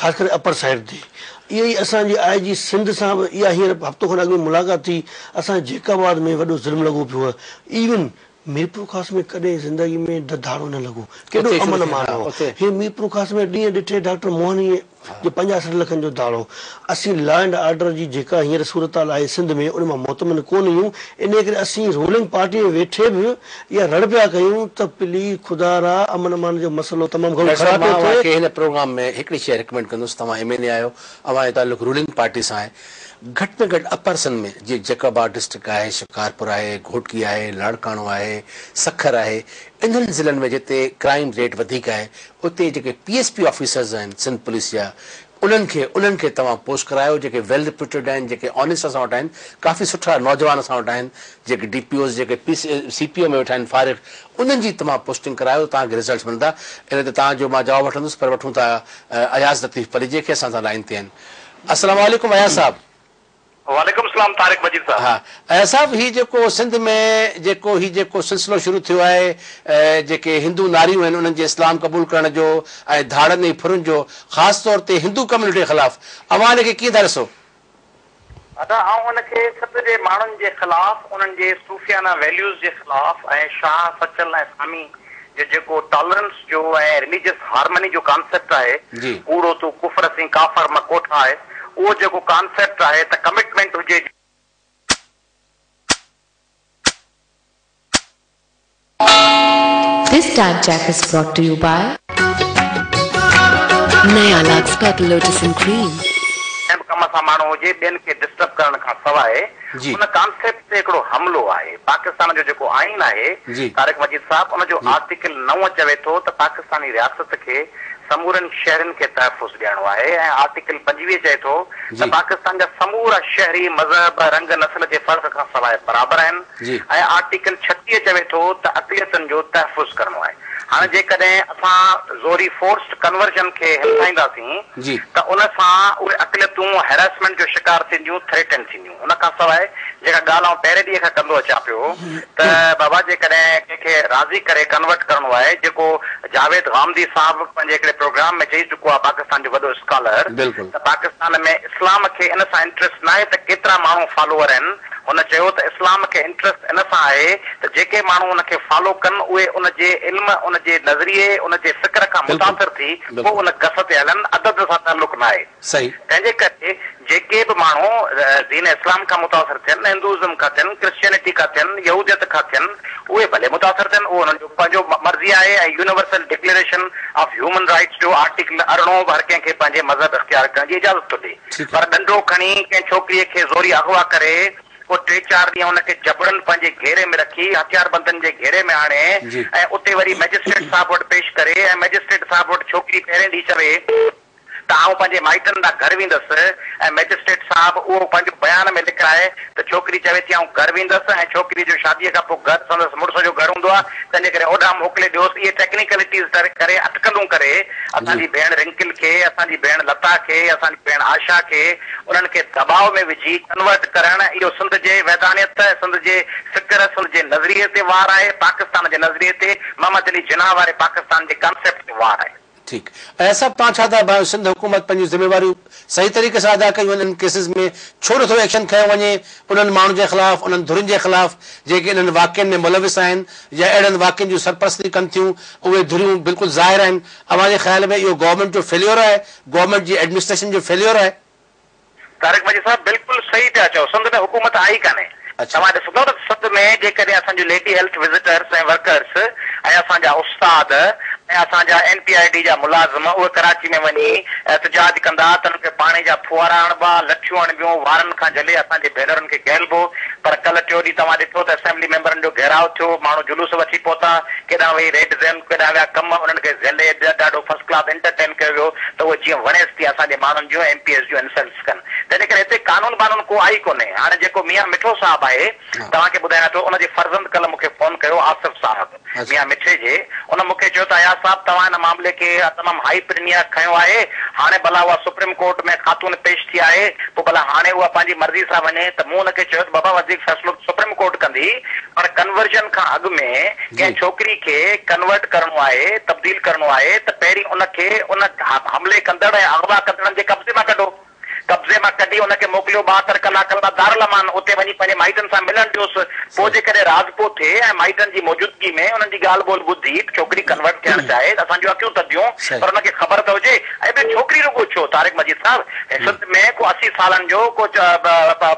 خاص ڪري اپر سائيڊ تي. اها ئي اسان جي آء جي سنڌ سان به اها هينئر هفتو کن اڳ ۾ ملاقات ٿي، اسان جي جيڪب آباد ۾ وڏو ظلم لڳو پيو آهي، ايون ميرپورخاص ۾ ڪڏهن زندگي ۾ ڌاڙو نه لڳو، ڪيڏو امن امان هو، هي ميرپورخاص ۾ ڏينهن ڏٺي ڊاڪٽر موهن جي پنجاهه 60 لکن جو ڌاڙو. اسين لا اينڊ آرڊر جي جيڪا هينئر صورتحال آهي سنڌ ۾ ان مان مطمئن ڪونه آهيون انهيء ڪري اسين رولنگ پارٽي ۾ ويٺي به اها رڙ پيا ڪيون ته پليز خدارا امن امان جو مسئلو تمام گهڻو ڊاڪٽر صاحب خراب مان پيو اوهان ٿئي. کي هن پروگرام ۾ هڪڙي شيء ريڪمينڊ ڪندس توهان ايم اين اي آهيو اوهان جو تعلق رولنگ پارٽي سان آهي گهٽ ۾ گهٽ اپر سنڌ ۾ جيئن جيڪب آباد ڊسٽرڪٽ آهي شڪارپور آهي گهوٽڪي آهي لاڙڪاڻو آهي سکر آهي انهن ضلعن ۾ جتي ڪرائيم ريٽ وڌيڪ آهي اتي جيڪي پي ايس پي آفيسرز آهن سنڌ پوليس جا انهن کي انهن کي توهان پوسٽ ڪرايو جيڪي ويل ريپيوٽيڊ آهن جيڪي آنيسٽ اسان وٽ آهن ڪافي سٺا نوجوان اسان وٽ آهن جيڪي ڊي پي اوز جيڪي پي سي پي او ۾ ويٺا آهن فارغ انهن جي توهان پوسٽنگ ڪرايو توهان کي رزلٽس ملندا ان تي توهان جو مان جواب وٺندس پر وٺون ٿا اياز لطيف پليجي کي اسان سان لائين تي آهن السلام عليڪم اياز صاحب. وعليڪم السلام طارق مجيد صاحب. ها اياز صاحب هي جيڪو سنڌ ۾ جيڪو هي جيڪو سلسلو شروع ٿيو آهي جيڪي هندو ناريون آهن انهن جي اسلام قبول ڪرڻ جو ۽ ڌاڙن ۽ ڦرن جو خاص طور تي هندو ڪميونٽي خلاف اوهان ان کي ڪيئن ٿا ڏسو؟ ادا آئون ان کي سنڌ جي ماڻهن جي خلاف انهن جي صوفيانه ويليوز جي خلاف ۽ شاهه سچل ۽ سامي جو جيڪو ٽالرنس جو ۽ رليجس هارمني جو ڪانسيپٽ آهي، ڪوڙو تون ڪفر سين ڪافر م ڪوٺاء، اهو جيڪو ڪانسيپٽ آهي ته ڪمٽمينٽ هجي. This time check is brought to you by Naya Lux Purple Lotus and Cream. ڪنهن به ڪم سان ماڻهو هجي ٻين کي ڊسٽرب ڪرڻ کان سواء ان ڪانسيپٽ تي هڪڙو حملو آهي. پاڪستان جو جيڪو آئين آهي طارق مجيد صاحب ان جو آرٽيڪل نو چوي ٿو ته پاڪستاني رياست کي سمورن شهرين کي تحفظ ڏيڻو آهي ۽ آرٽيڪل 25 چئي ٿو ته پاڪستان جا سمورا شهري مذهب، رنگ، نسل جي فرق کان سواء برابر آهن ۽ آرٽيڪل 36 چوي ٿو ته اقليتن جو تحفظ ڪرڻو آهي. هاڻي جيڪڏهن اسان زوري فورسڊ ڪنورجن کي همٿائينداسين ته ان سان اهي اقليتون هراسمينٽ جو شڪار ٿينديون، ٿريٽنڊ ٿينديون. ان کان سواء جيڪا ڳالهه آئون پهرين ڏينهن کان ڪندو اچان پيو ته بابا جيڪڏهن ڪنهن کي راضي ڪري ڪنورٽ ڪرڻو آهي جيڪو جاويد غامدي صاحب پنهنجي هڪڙي پروگرام ۾ چئي چڪو آهي پاڪستان جو وڏو اسڪالر ته پاڪستان ۾ اسلام کي ان سان انٽريسٽ ناهي ته ڪيترا ماڻهو فالوور آهن هن چيو ته اسلام کي انٽريسٽ ان سان آهي ته جيڪي ماڻهو ان کي فالو ڪن اهي ان جي علم ان جي نظريي ان جي فڪر کان متاثر ٿي پوء ان گس تي هلن عدد سان تعلق ناهي. تنهن جي ڪري جيڪي به ماڻهو دين اسلام کان متاثر ٿين، هندوازم کان ٿين، ڪرسچينٽي کان ٿين، يهوديت کان ٿين، اهي ڀلي متاثر ٿين، اهو انهن جو پنهنجو مرضي آهي ۽ universal declaration of human rights جو آرٽيڪل ارڙهون به هر ڪنهن کي پنهنجي مذهب اختيار ڪرڻ جي اجازت ٿو ڏئي. پر ڏنڊو کڻي ڪنهن ڇوڪريء کي زوري اغوا ڪري پوء ٽي چار ڏينهن ان کي جبرن پنهنجي گهيري ۾ رکي، هٿياربندن جي گهيري ۾ آڻي ۽ اتي وري مئجسٽريٽ صاحب وٽ پيش ڪري ۽ مئجسٽريٽ صاحب وٽ ڇوڪري پهرين ڏينهن چوي ته آئون پنهنجي مائٽن ڏانهن گهر ويندس ۽ مئجسٽريٽ صاحب اهو پنهنجو بيان ۾ لکرائي ته ڇوڪري چوي ٿي آئون گهر ويندس ۽ ڇوڪريء جو شاديء کان پوء گهر سندس مڙس جو گهر هوندو آهي. آ، تنهنجي ڪري اوڏانهن موڪلي ڏيوس. اهي ٽيڪنيڪلٽيز ڪري، اٽڪلون ڪري، اسان جي ڀيڻ رنڪل کي، اسان جي ڀيڻ لتا کي، اسان جي ڀيڻ آشا کي، انهن کي دٻاء ۾ وجهي ڪنورٽ ڪرڻ، اهو سنڌ جي وحدانيت، سنڌ جي فڪر، سنڌ جي نظريي تي وار آهي، پاڪستان جي نظريي تي، محمد علي جناح واري پاڪستان جي ڪانسيپٽ تي وار آهي. ٺيڪ اياز صاحب توهان ڇا ٿا ڀانيو سنڌ حڪومت پنهنجون ذميواريون صحيح طريقي سان ادا ڪيون آهن انهن ڪيسز ۾ ڇو نٿو ايڪشن کنيو وڃي انهن ماڻهن جي خلاف انهن ڌرين جي خلاف جيڪي انهن واقعن ۾ ملوث آهن يا اهڙن واقعن جون سرپرستي ڪن ٿيون اهي ڌريون بلڪل ظاهر آهن اوهان جي خيال ۾ اهو گورنمينٽ جو فيليور آهي گورنمينٽ جي ايڊمنسٽريشن جو فيليور آهي. طارق مجيد صاحب بلڪل صحيح پيا چئو سنڌ ۾ حڪومت آئي ڪانهي توهان ڏسندو ته سنڌ ۾ جيڪڏهن اسان جون ليڊي هيلٿ وزيٽرس ۽ ورڪرس ۽ اسان جا استاد ۽ اسان جا اين پي I D جا ملازم اهي ڪراچي ۾ وڃي احتجاج ڪندا ته انهن کي پاڻي جا ڦوهارا هڻبا لٺيون هڻبيون وارن کان جهلي اسان جي ڀينرن کي گهلبو پر ڪلهه ٽيون ڏينهن توهان ڏٺو ته اسيمبلي ميمبرن جو گهيراء ٿيو ماڻهو جلوس وٺي پهتا ڪيڏانهن وئي ريڊ زون ڪيڏانهن ويا ڪم انهن کي جهلي ڏاڍو فرسٽ ڪلاس انٽرٽين ڪيو ويو ته اهي جيئن وڻيس تيئن اسان جي ماڻهن جون ايم پي ايز جون انسلٽس ڪن. تنهنجي ڪري هتي قانون بانون ڪو آهي ئي ڪونهي. هاڻي جيڪو ميان مٺو صاحب آهي توهان کي ٻڌايان ٿو ان جي فرزند ڪلهه مون کي فون ڪيو آصف صاحب ميان مٺي جي ان مون کي چيو ته اياز صاحب توهان ان معاملي کي تمام هائي پرنيا کنيو آهي هاڻي ڀلا اها سپريم ڪورٽ ۾ خاتون پيش ٿي آهي پوء ڀلا هاڻي اها پنهنجي مرضي سان وڃي ته مون ان کي چيو ته بابا وڌيڪ فيصلو سپريم ڪورٽ ڪندي پر ڪنورجن کان اڳ ۾ ڪنهن ڇوڪري کي ڪنورٽ ڪرڻو آهي، تبديل ڪرڻو آهي ته پهرين ان کي ان حملي ڪندڙ ۽ اغوا ڪندڙن جي قبضي مان ڪڍو. قبضي مان ڪڍي ان کي موڪليو 72 ڪلاڪن لاء دارالامان، اتي وڃي پنهنجي مائٽن سان ملڻ ڏيوس. پوء جيڪڏهن راضپو ٿئي ۽ مائٽن جي موجودگي ۾ انهن جي ڳالهه ٻولهه ٻڌي ڇوڪري ڪنورٽ ٿيڻ چاهي ته اسان جون اکيون ٿڌيون پر ان کي خبر ته هجي ۽ ٻيو ڇوڪري رڳو ڇو؟ طارق مجيد صاحب سنڌ ۾ ڪو 80 سالن جو ڪو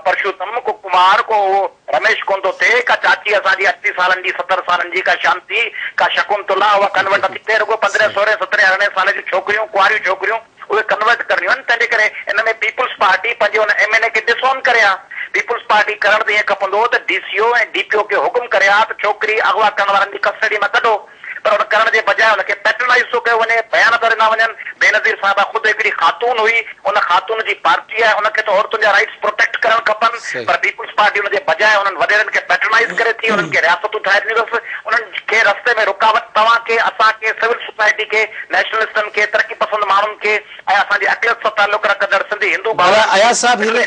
پرشوتم، ڪو ڪمار، ڪو اهو. رميش ڪونه ٿو ٿئي، ڪا چاچي اسان جي 80 سالن جي، 70 سالن جي، ڪا شانتي، ڪا شڪنتلا، اها ڪنورٽ نٿي ٿئي، رڳو پندرهين، سورهين، سترهين، ارڙهين سالي جون ڇوڪريون، ڪنواريون ڇوڪريون، اهي ڪنورٽ ڪرڻيون آهن، تنهنجي ڪري ان ۾ پيپلز پارٽي پنهنجي ان ايم اين اي کي ڊس اون ڪري ها. پيپلز پارٽي ڪرڻ ته ائين کپندو هو ته ڊي سي او ۽ ڊي پي او کي حڪم ڪري ها ته ڇوڪري اغوا ڪرڻ وارن جي ڪسٽڊي مان ڪڍو. پر ان ڪرڻ جي بجاء ان کي پيٽرنائيز ٿو ڪيو وڃي، بيان ٿا ڏنا وڃن، بينظير صاحبه خود هڪڙي خاتون هئي، ان خاتون جي پارٽي آهي، ان کي ته عورتن جا رائيٽس پروٽيڪٽ ڪرڻ کپن، پر پيپلز پارٽي ان جي بجاء انهن وڏيرن کي پيٽرنائيز ڪري ٿي، انهن کي رياستون ٺاهي ڏنيون اٿس، انهن کي رستي ۾ رڪاوٽ توهان کي، اسان کي، سول سوسائٽي کي، نيشنلسٽن کي، ترقي پسند ماڻهن کي ۽ اسان جي اقليت سان تعلق رکندڙ سنڌي هندو ڀلا ڀائرن اياز صاحب هن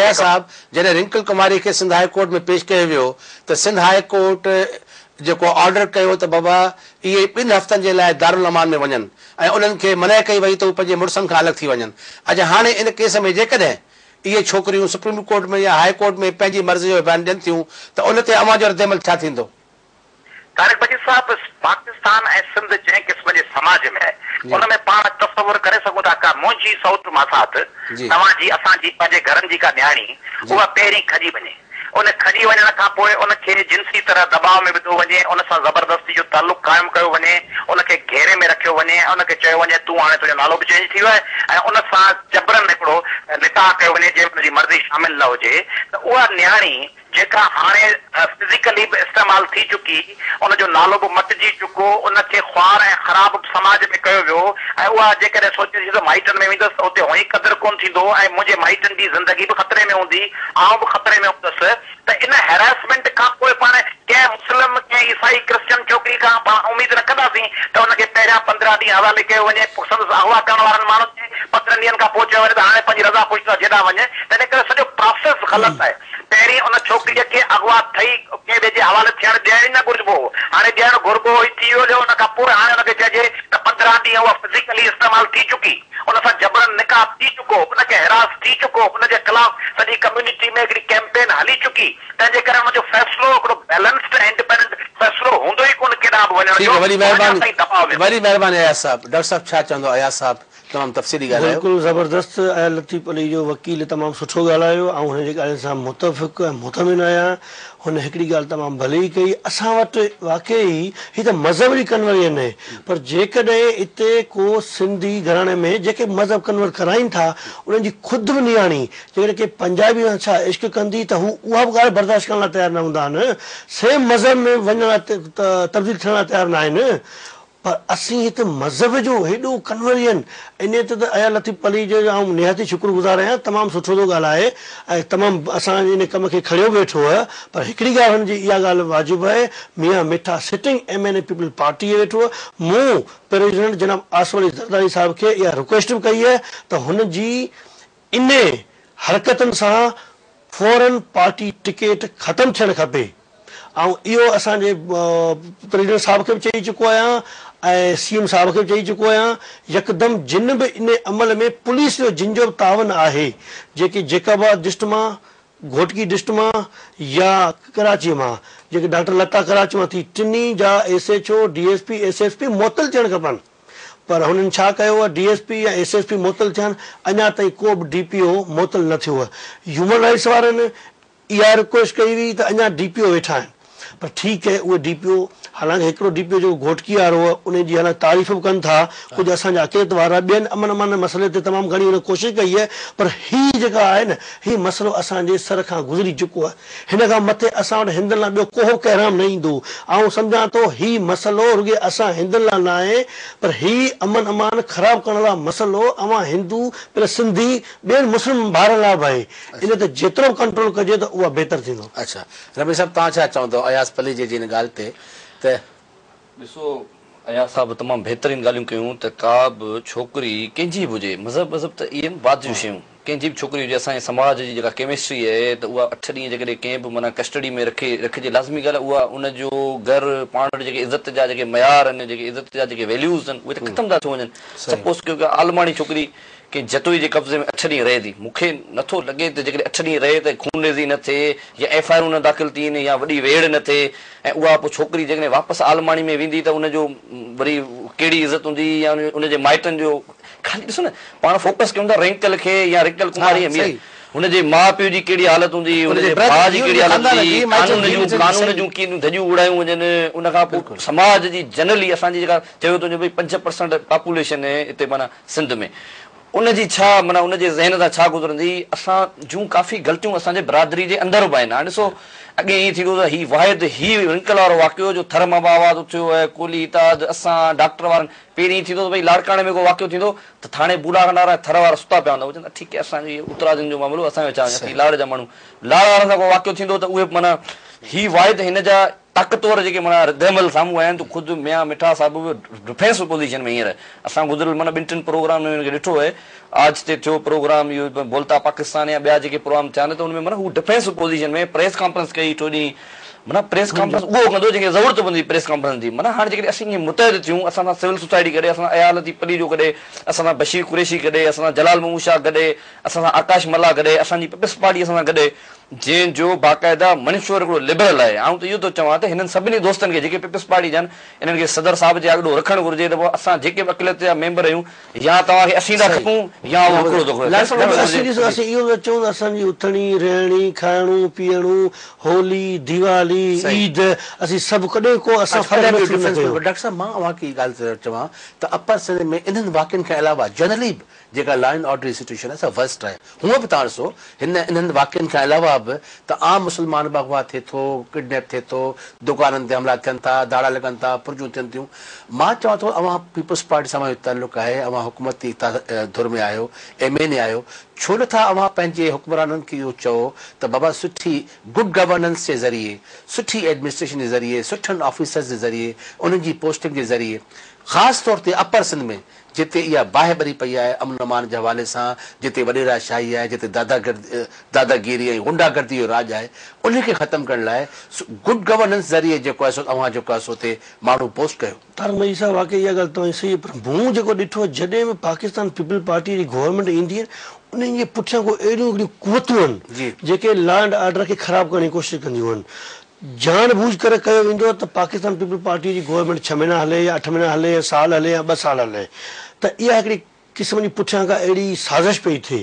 اياز صاحب جڏهن رنڪل ڪماري کي سنڌ هاء ڪورٽ ۾ پيش ڪيو ويو ته سنڌ هاء ڪورٽ جيڪو آرڊر ڪيو ته بابا اهي ٻن هفتن جي لاء دارالامان ۾ وڃن ۽ انهن کي منع ڪئي وئي ته هو پنهنجي مڙسن کان الڳ ٿي وڃن. اڇا هاڻي ان ڪيس ۾ جيڪڏهن اهي ڇوڪريون سپريم ڪورٽ ۾ يا هاء ڪورٽ ۾ پنهنجي مرضي جو بيان ڏين ٿيون ته ان تي اوهان جو ردعمل ڇا ٿيندو؟ طارق مجيد صاحب پاڪستان ۽ سنڌ جنهن قسم جي سماج ۾ آهي ان ۾ پاڻ تصور ڪري سگهون ٿا ڪا منهنجي سئوٽ ماسات توهان جي اسان جي پنهنجي گهرن جي ڪا نياڻي اها پهرين کڄي وڃي ان کڄي وڃڻ کان پوء ان کي جنسي طرح دٻاء ۾ وڌو وڃي، ان سان زبردستي جو تعلق قائم ڪيو وڃي، ان کي گهيري ۾ رکيو وڃي ۽ ان کي چيو وڃي تون هاڻي تنهنجو نالو به چينج ٿي ويو آهي ۽ ان سان جبرن هڪڙو نڪاح ڪيو وڃي جنهن ۾ ان جي مرضي شامل نه هجي ته اها نياڻي جيڪا هاڻي فزيڪلي به استعمال ٿي چڪي، ان جو نالو به مٽجي چڪو، ان کي خوار ۽ خراب به سماج ۾ ڪيو ويو ۽ اها جيڪڏهن سوچي ٿي ته مائٽن ۾ ويندس ته اتي هونئن ئي قدر ڪونه ٿيندو ۽ منهنجي مائٽن جي زندگي به خطري ۾ هوندي، آئون به خطري ۾ هوندس ته ان هراسمينٽ کان پوء پاڻ ڪنهن مسلم، ڪنهن عيسائي، ڪرسچن ڇوڪري کان پاڻ اميد رکنداسين ته ان کي پهريان 15 ڏينهن حوالي ڪيو وڃي، پوء سندس اغوا ڪرڻ وارن ماڻهن کي 15 ڏينهن کان پوء چيو وڃي ته هاڻي پنهنجي رضا خوشي سان جيڏانهن وڃ، تنهن ڪري سڄو پراسيس غلط آهي. پهرين ان ڇوڪريء کي اغوا ٿئي ڪنهن ٻئي جي حوالي ٿيڻ ڏيڻ ئي نه گهرجبو هو. هاڻي ڏيڻ گهربو هو ئي ٿي ويو هليو ان کان پوء هاڻي ان کي چئجي ته 15 ڏينهن اها فزيڪلي استعمال ٿي چڪي، ان سان جبرن نڪاح ٿي چڪو، ان کي هراس ٿي چڪو، ان جي خلاف سڄي ڪميونٽي ۾ هڪڙي ڪيمپين هلي چڪي، تنهن جي ڪري ان جو فيصلو هڪڙو بيلنسڊ ۽ انڊيپينڊنٽ فيصلو هوندو ئي ڪونه ڪيڏانهن به وڃڻ ٺيڪ جو، آهي وڏي اهو اڃا مهرباني تائين دٻاء ۾ هوندو. وڏي مهرباني اياز صاحب. ڊاڪٽر صاحب ڇا چوندو اياز صاحب تمام تفصيلي ڳالهايو. بلڪل زبردست اياز لطيف پليجو وڪيل تمام سٺو ڳالهايو آئون هن جي ڳالهين سان متفق ۽ مطمئن آهيان هن هڪڙي ڳالهه تمام ڀلي ڪئي اسان وٽ واقعي هي ته مذهب جي ڪنورزن آهي پر جيڪڏهن اتي ڪو سنڌي گهراڻي ۾ جيڪي مذهب ڪنورٽ ڪرائين ٿا انهن جي خود به نياڻي جيڪڏهن ڪنهن پنجابي سان ڇا عشق ڪندي ته هو اها به ڳالهه برداشت ڪرڻ لاء تيار نه هوندا آهن سيم مذهب ۾ وڃڻ لاء تبديل ٿيڻ لاء تيار نه آهن. پر اسين هت مذهب جو هيڏو ڪنورجن انهي تي ته اياز لطيف پليجي جو آئون نهايت ئي شڪر گذار آهيان تمام سٺو ٿو ڳالهائي ۽ تمام اسان جي ان ڪم کي کڻيو به ويٺو آهي پر هڪڙي ڳالهه هن جي اها ڳالهه واجب آهي ميان مٺا sitting M N A peoples party جي ويٺو آهي مون پريزيڊنٽ جناب آصف علي زرداري صاحب کي اها رڪويسٽ به ڪئي آهي ته هن جي انهي حرڪتن سان فورن پارٽي ٽڪيٽ ختم ٿيڻ کپي. آئون اهو اسان جي پريزيڊنٽ صاحب کي به چئي چڪو آهيان ۽ سي ايم صاحب کي به چئي چڪو آهيان يڪدم جن به انهي عمل ۾ پوليس جو جن جو به تعاون آهي جيڪي جيڪب آباد ڊسٽرڪٽ مان گهوٽڪي ڊسٽرڪٽ مان يا ڪراچي مان جيڪي ڊاڪٽر لتا ڪراچي مان ٿي ٽنهي جا S H O D S P S S P معطل ٿيڻ کپن پر هنن ڇا ڪيو آهي ڊي ايس پي يا ايس ايس پي معطل ٿيا آهن اڃا تائين ڪو به ڊي پي او معطل نه ٿيو آهي هيومن رائٽس وارن اها رڪويسٽ ڪئي هئي ته اڃا ڊي پي او ويٺا آهن پر ٺيڪ اهي اهي ڊي پي او حالانڪه هڪڙو ڊي پي او جيڪو گهوٽڪي وارو هو انهي جي حالانڪه تعريف به ڪن ٿا ڪجهه اسان جا اقليت وارا ٻين امن امان جي مسئلي تي تمام گهڻي هن ڪوشش ڪئي آهي پر هي جيڪا آهي نه هي مسئلو اسان جي سر کان گذري چڪو آهي هن کان مٿي اسان وٽ هندن لاء ٻيو ڪو ڪهرام نه ايندو آئون سمجهان ٿو هي مسئلو رڳي اسان هندن لاء نه آهي پر هي امن امان خراب ڪرڻ وارو مسئلو اوهان هندو پلس سنڌي ٻين مسلم ڀائرن لاء به آهي ان تي جيترو به ڪنٽرول ڪجي ته اها بهتر ٿيندو. اڇا رميش صاحب توهان ڇا چوندؤ اياز پليجي جي ان ڳالهه تي ته. ڏسو اياز صاحب تمام بهترين ڳالهيون ڪيون ته ڪا به ڇوڪري ڪنهن جي به هجي مذهب مذهب ته اهي آهن بعد جون شيون ڪنهن جي به ڇوڪري هجي اسان جي سماج جي جيڪا ڪيمسٽري آهي ته اها اٺ ڏينهن جيڪڏهن ڪنهن به معنيٰ ڪسٽڊي ۾ رکي رکجي لازمي ڳالهه آهي اها ان جو گهر پاڻ وٽ جيڪي عزت جا جيڪي معيار آهن جيڪي عزت جا جيڪي ويليوز آهن اهي ته ختم ٿا ٿي وڃن سپوز ڪيو ڪا عالماڻي ڇوڪري ڪنهن جتوئي جي قبضي ۾ اٺ ڏينهن رهي ٿي، مون کي نه ٿو لڳي ته جيڪڏهن اٺ ڏينهن رهي ته خونريزي نه ٿئي يا ايف I آرون نه داخل ٿين يا وڏي ويڙهه نه ٿئي ۽ اها پوء ڇوڪري جيڪڏهن واپس عالماڻي ۾ ويندي ته ان جو وري ڪهڙي عزت هوندي يا ان جي مائٽن جو خالي ڏسو نه پاڻ فوڪس ڪيون ٿا رنڪل کي يا رنڪل ڪماري يا مير هن جي ماء پيء جي ڪهڙي حالت هوندي هن جي ڀاء جي ڪهڙي حالت هوندي قانون جون قانون جون ڪيئن ڌڄيون اڙايون وڃن ان کان پوء سماج جي جنرلي اسان جي جيڪا چيو ٿو وڃي ڀئي 5% پاپوليشن هتي معنيٰ سنڌ ۾ ان جي ڇا معنيٰ ان جي ذهن تان ڇا گذرندي، اسان جون ڪافي غلطيون اسان جي برادري جي اندر به آهن، هاڻي ڏسو اڳي ائين ٿيندو ته هي واحد هي رنڪل وارو واقعو جو ٿر مان به آواز اٿيو ۽ ڪولهي اتحاد اسان ڊاڪٽر وارن پهرين ائين ٿيندو ته ڀئي لاڙڪاڻي ۾ ڪو واقعو ٿيندو ته ٿاڻي بولا خان وارا ۽ ٿر وارا ستا پيا هوندا اهي چوندا ٺيڪ آهي اسان جو هي اترادين جو معاملو اسان جو ڇا اسين لاڙ جا ماڻهو لاڙ وارن سان ڪو واقعو ٿيندو ته اهي به معنيٰ هي واحد هن جا طاقتور جيڪي معنيٰ ردعمل سامهون آيا آهن ته خود ميان مٺا صاحب به ڊفينسو پوزيشن ۾ هينئر اسان گذريل معنيٰ ٻن ٽن پروگرام ۾ هن کي ڏٺو آهي آج تي ٿيو پروگرام اهو بولتا پاڪستان يا ٻيا جيڪي پروگرام ٿيا آهن ته ان ۾ معنيٰ هو ڊفينسو پوزيشن ۾ پريس ڪانفرنس ڪئي ٽيون ڏينهن معنيٰ پريس ڪانفرنس اهو ڪندو جنهن کي ضرورت پوندي پريس ڪانفرنس جي معنيٰ هاڻي جيڪڏهن اسين ائين متحد ٿيون اسان سان سول سوسائٽي گڏي اسان سان اياز لطيف پليجو گڏي اسان سان بشير قريشي گڏي اسان سان جلال محمود شاهه گڏي اسان سان آڪاش ملاح گڏي اسان جي پيپلز پارٽي اسان سان گڏي جنهن جو باقاعده منشور هڪڙو لبرل آهي. آئون ته اهو ٿو چوان ته هنن سڀني دوستن کي جيڪي پيپلز پارٽي جا آهن انهن کي صدر صاحب جي آڏو رکڻ گهرجي ته پوء اسان جيڪي به اقليت جا ميمبر آهيون يا توهان کي اسين ٿا کپون يا اهو هڪڙو ٿو کپي. فيصلو ڪرڻ اسين گهرجي. ڏسو اسين اهو ٿا چئون ته اسان جي اٿڻي رهڻي کائڻو پيئڻو هولي ديوالي عيد اسين سڀ ڪڏهن ڪو اسان فرق محسوس نه ڪيو. ڊاڪٽر صاحب مان اوهان کي اها ڳالهه ٿو چوان ته اپر سنڌ ۾ انهن واقعن کان علاوه جنرلي به جيڪا لا اينڊ آرڊر جي سچوئيشن آهي سا ورسٽ آهي. هونء به توهان ڏسو هن انهن واقعن کان علاوه به ته عام مسلمان به اغوا ٿئي ٿو، ڪڊنيپ ٿئي ٿو، دڪانن تي حملا ٿين ٿا، ڌاڙا لڳن ٿا، ڦرجون ٿين ٿيون. مان چوان ٿو اوهان پيپلز پارٽي سان اوهان جو تعلق آهي، اوهان حڪومتي ڌر ۾ آهيو، ايم اين اي آهيو، ڇو نه ٿا اوهان پنهنجي حڪمرانن کي اهو چئو ته بابا سٺي گڊ گورننس جي ذريعي، سٺي ايڊمنسٽريشن جي ذريعي، سٺن آفيسرز جي ذريعي، انهن جي پوسٽنگ جي ذريعي خاص طور تي اپر سنڌ ۾ جتي اها باهه ٻري پئي آهي امن امان جي حوالي سان، جتي وڏيرا شاهي آهي، جتي داداگيري ۽ غنڊا گردي جو راڄ آهي، انهي کي ختم ڪرڻ لاء گڊ گورننس ذريعي جيڪو آهي سو اوهان جيڪو آهي سو اتي ماڻهو پوسٽ ڪيو. طارق مجيد صاحب واقعي اها ڳالهه توهان جي صحيح آهي پر مون جيڪو ڏٺو آهي جڏهن به پاڪستان پيپلز پارٽي جي گورنمينٽ ايندي آهي انهن جي پٺيان ڪو اهڙيون هڪڙيون قوتون آهن جيڪي لا اينڊ آرڊر کي خراب ڪرڻ جي ڪوشش ڪنديون آهن جاڻ بوجهه ڪري ڪيو ويندو آهي ته پاڪستان پيپلز پارٽي جي گورنمينٽ ڇهه مهينا هلي يا اٺ مهينا هلي يا سال هلي يا ٻه سال هلي ته اها هڪڙي قسم جي پٺيان ڪا اهڙي سازش پئي ٿئي.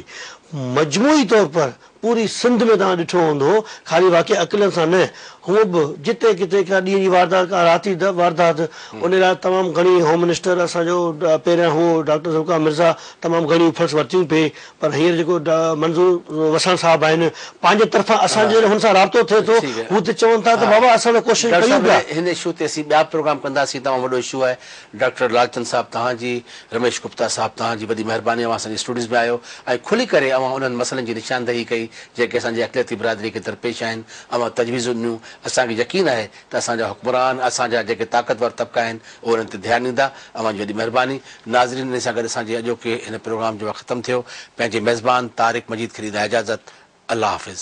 مجموعي طور پر پوري سنڌ ۾ توهان ڏٺو هوندو خالي واقعي اقليتن سان نه هونء به جتي ڪٿي ڪا ڏينهن جي واردات ڪا رات جي واردات ان لاء تمام گهڻي هوم منسٽر اسان جو پهريان هو ڊاڪٽر ذوالفقار مرزا تمام گهڻيون افرٽس ورتيون پئي پر هينئر جيڪو منظور وساڻ صاحب آهن پنهنجي طرفان اسان جو جڏهن هن سان رابطو ٿئي ٿو هو ته چون ٿا ته بابا اسان ته ڪوشش ڪيون پيا. هن اشو تي اسين ٻيا پروگرام ڪنداسين تمام وڏو اشو آهي ڊاڪٽر لالچند صاحب توهان جي رميش گپتا صاحب توهان جي وڏي مهرباني اوهان اسان جي اسٽوڊيوز ۾ آيو ۽ کلي ڪري اوهان انهن مسئلن جي نشاندهي ڪئي جيڪي اسان جي اقليتي برادري کي درپيش آهن اوهان تجويزون ڏنيون اسان کي يقين آهي ته اسان جا حڪمران اسان جا جيڪي طاقتور طبقا آهن اهي انهن تي ڌيان ڏيندا اوهان جي وڏي مهرباني ناظرين انهي سان گڏ اسان جي اڄوڪي هن پروگرام جو وقت ختم ٿيو پنهنجي ميزبان طارق مجيد کي ڏيندا اجازت الله حافظ.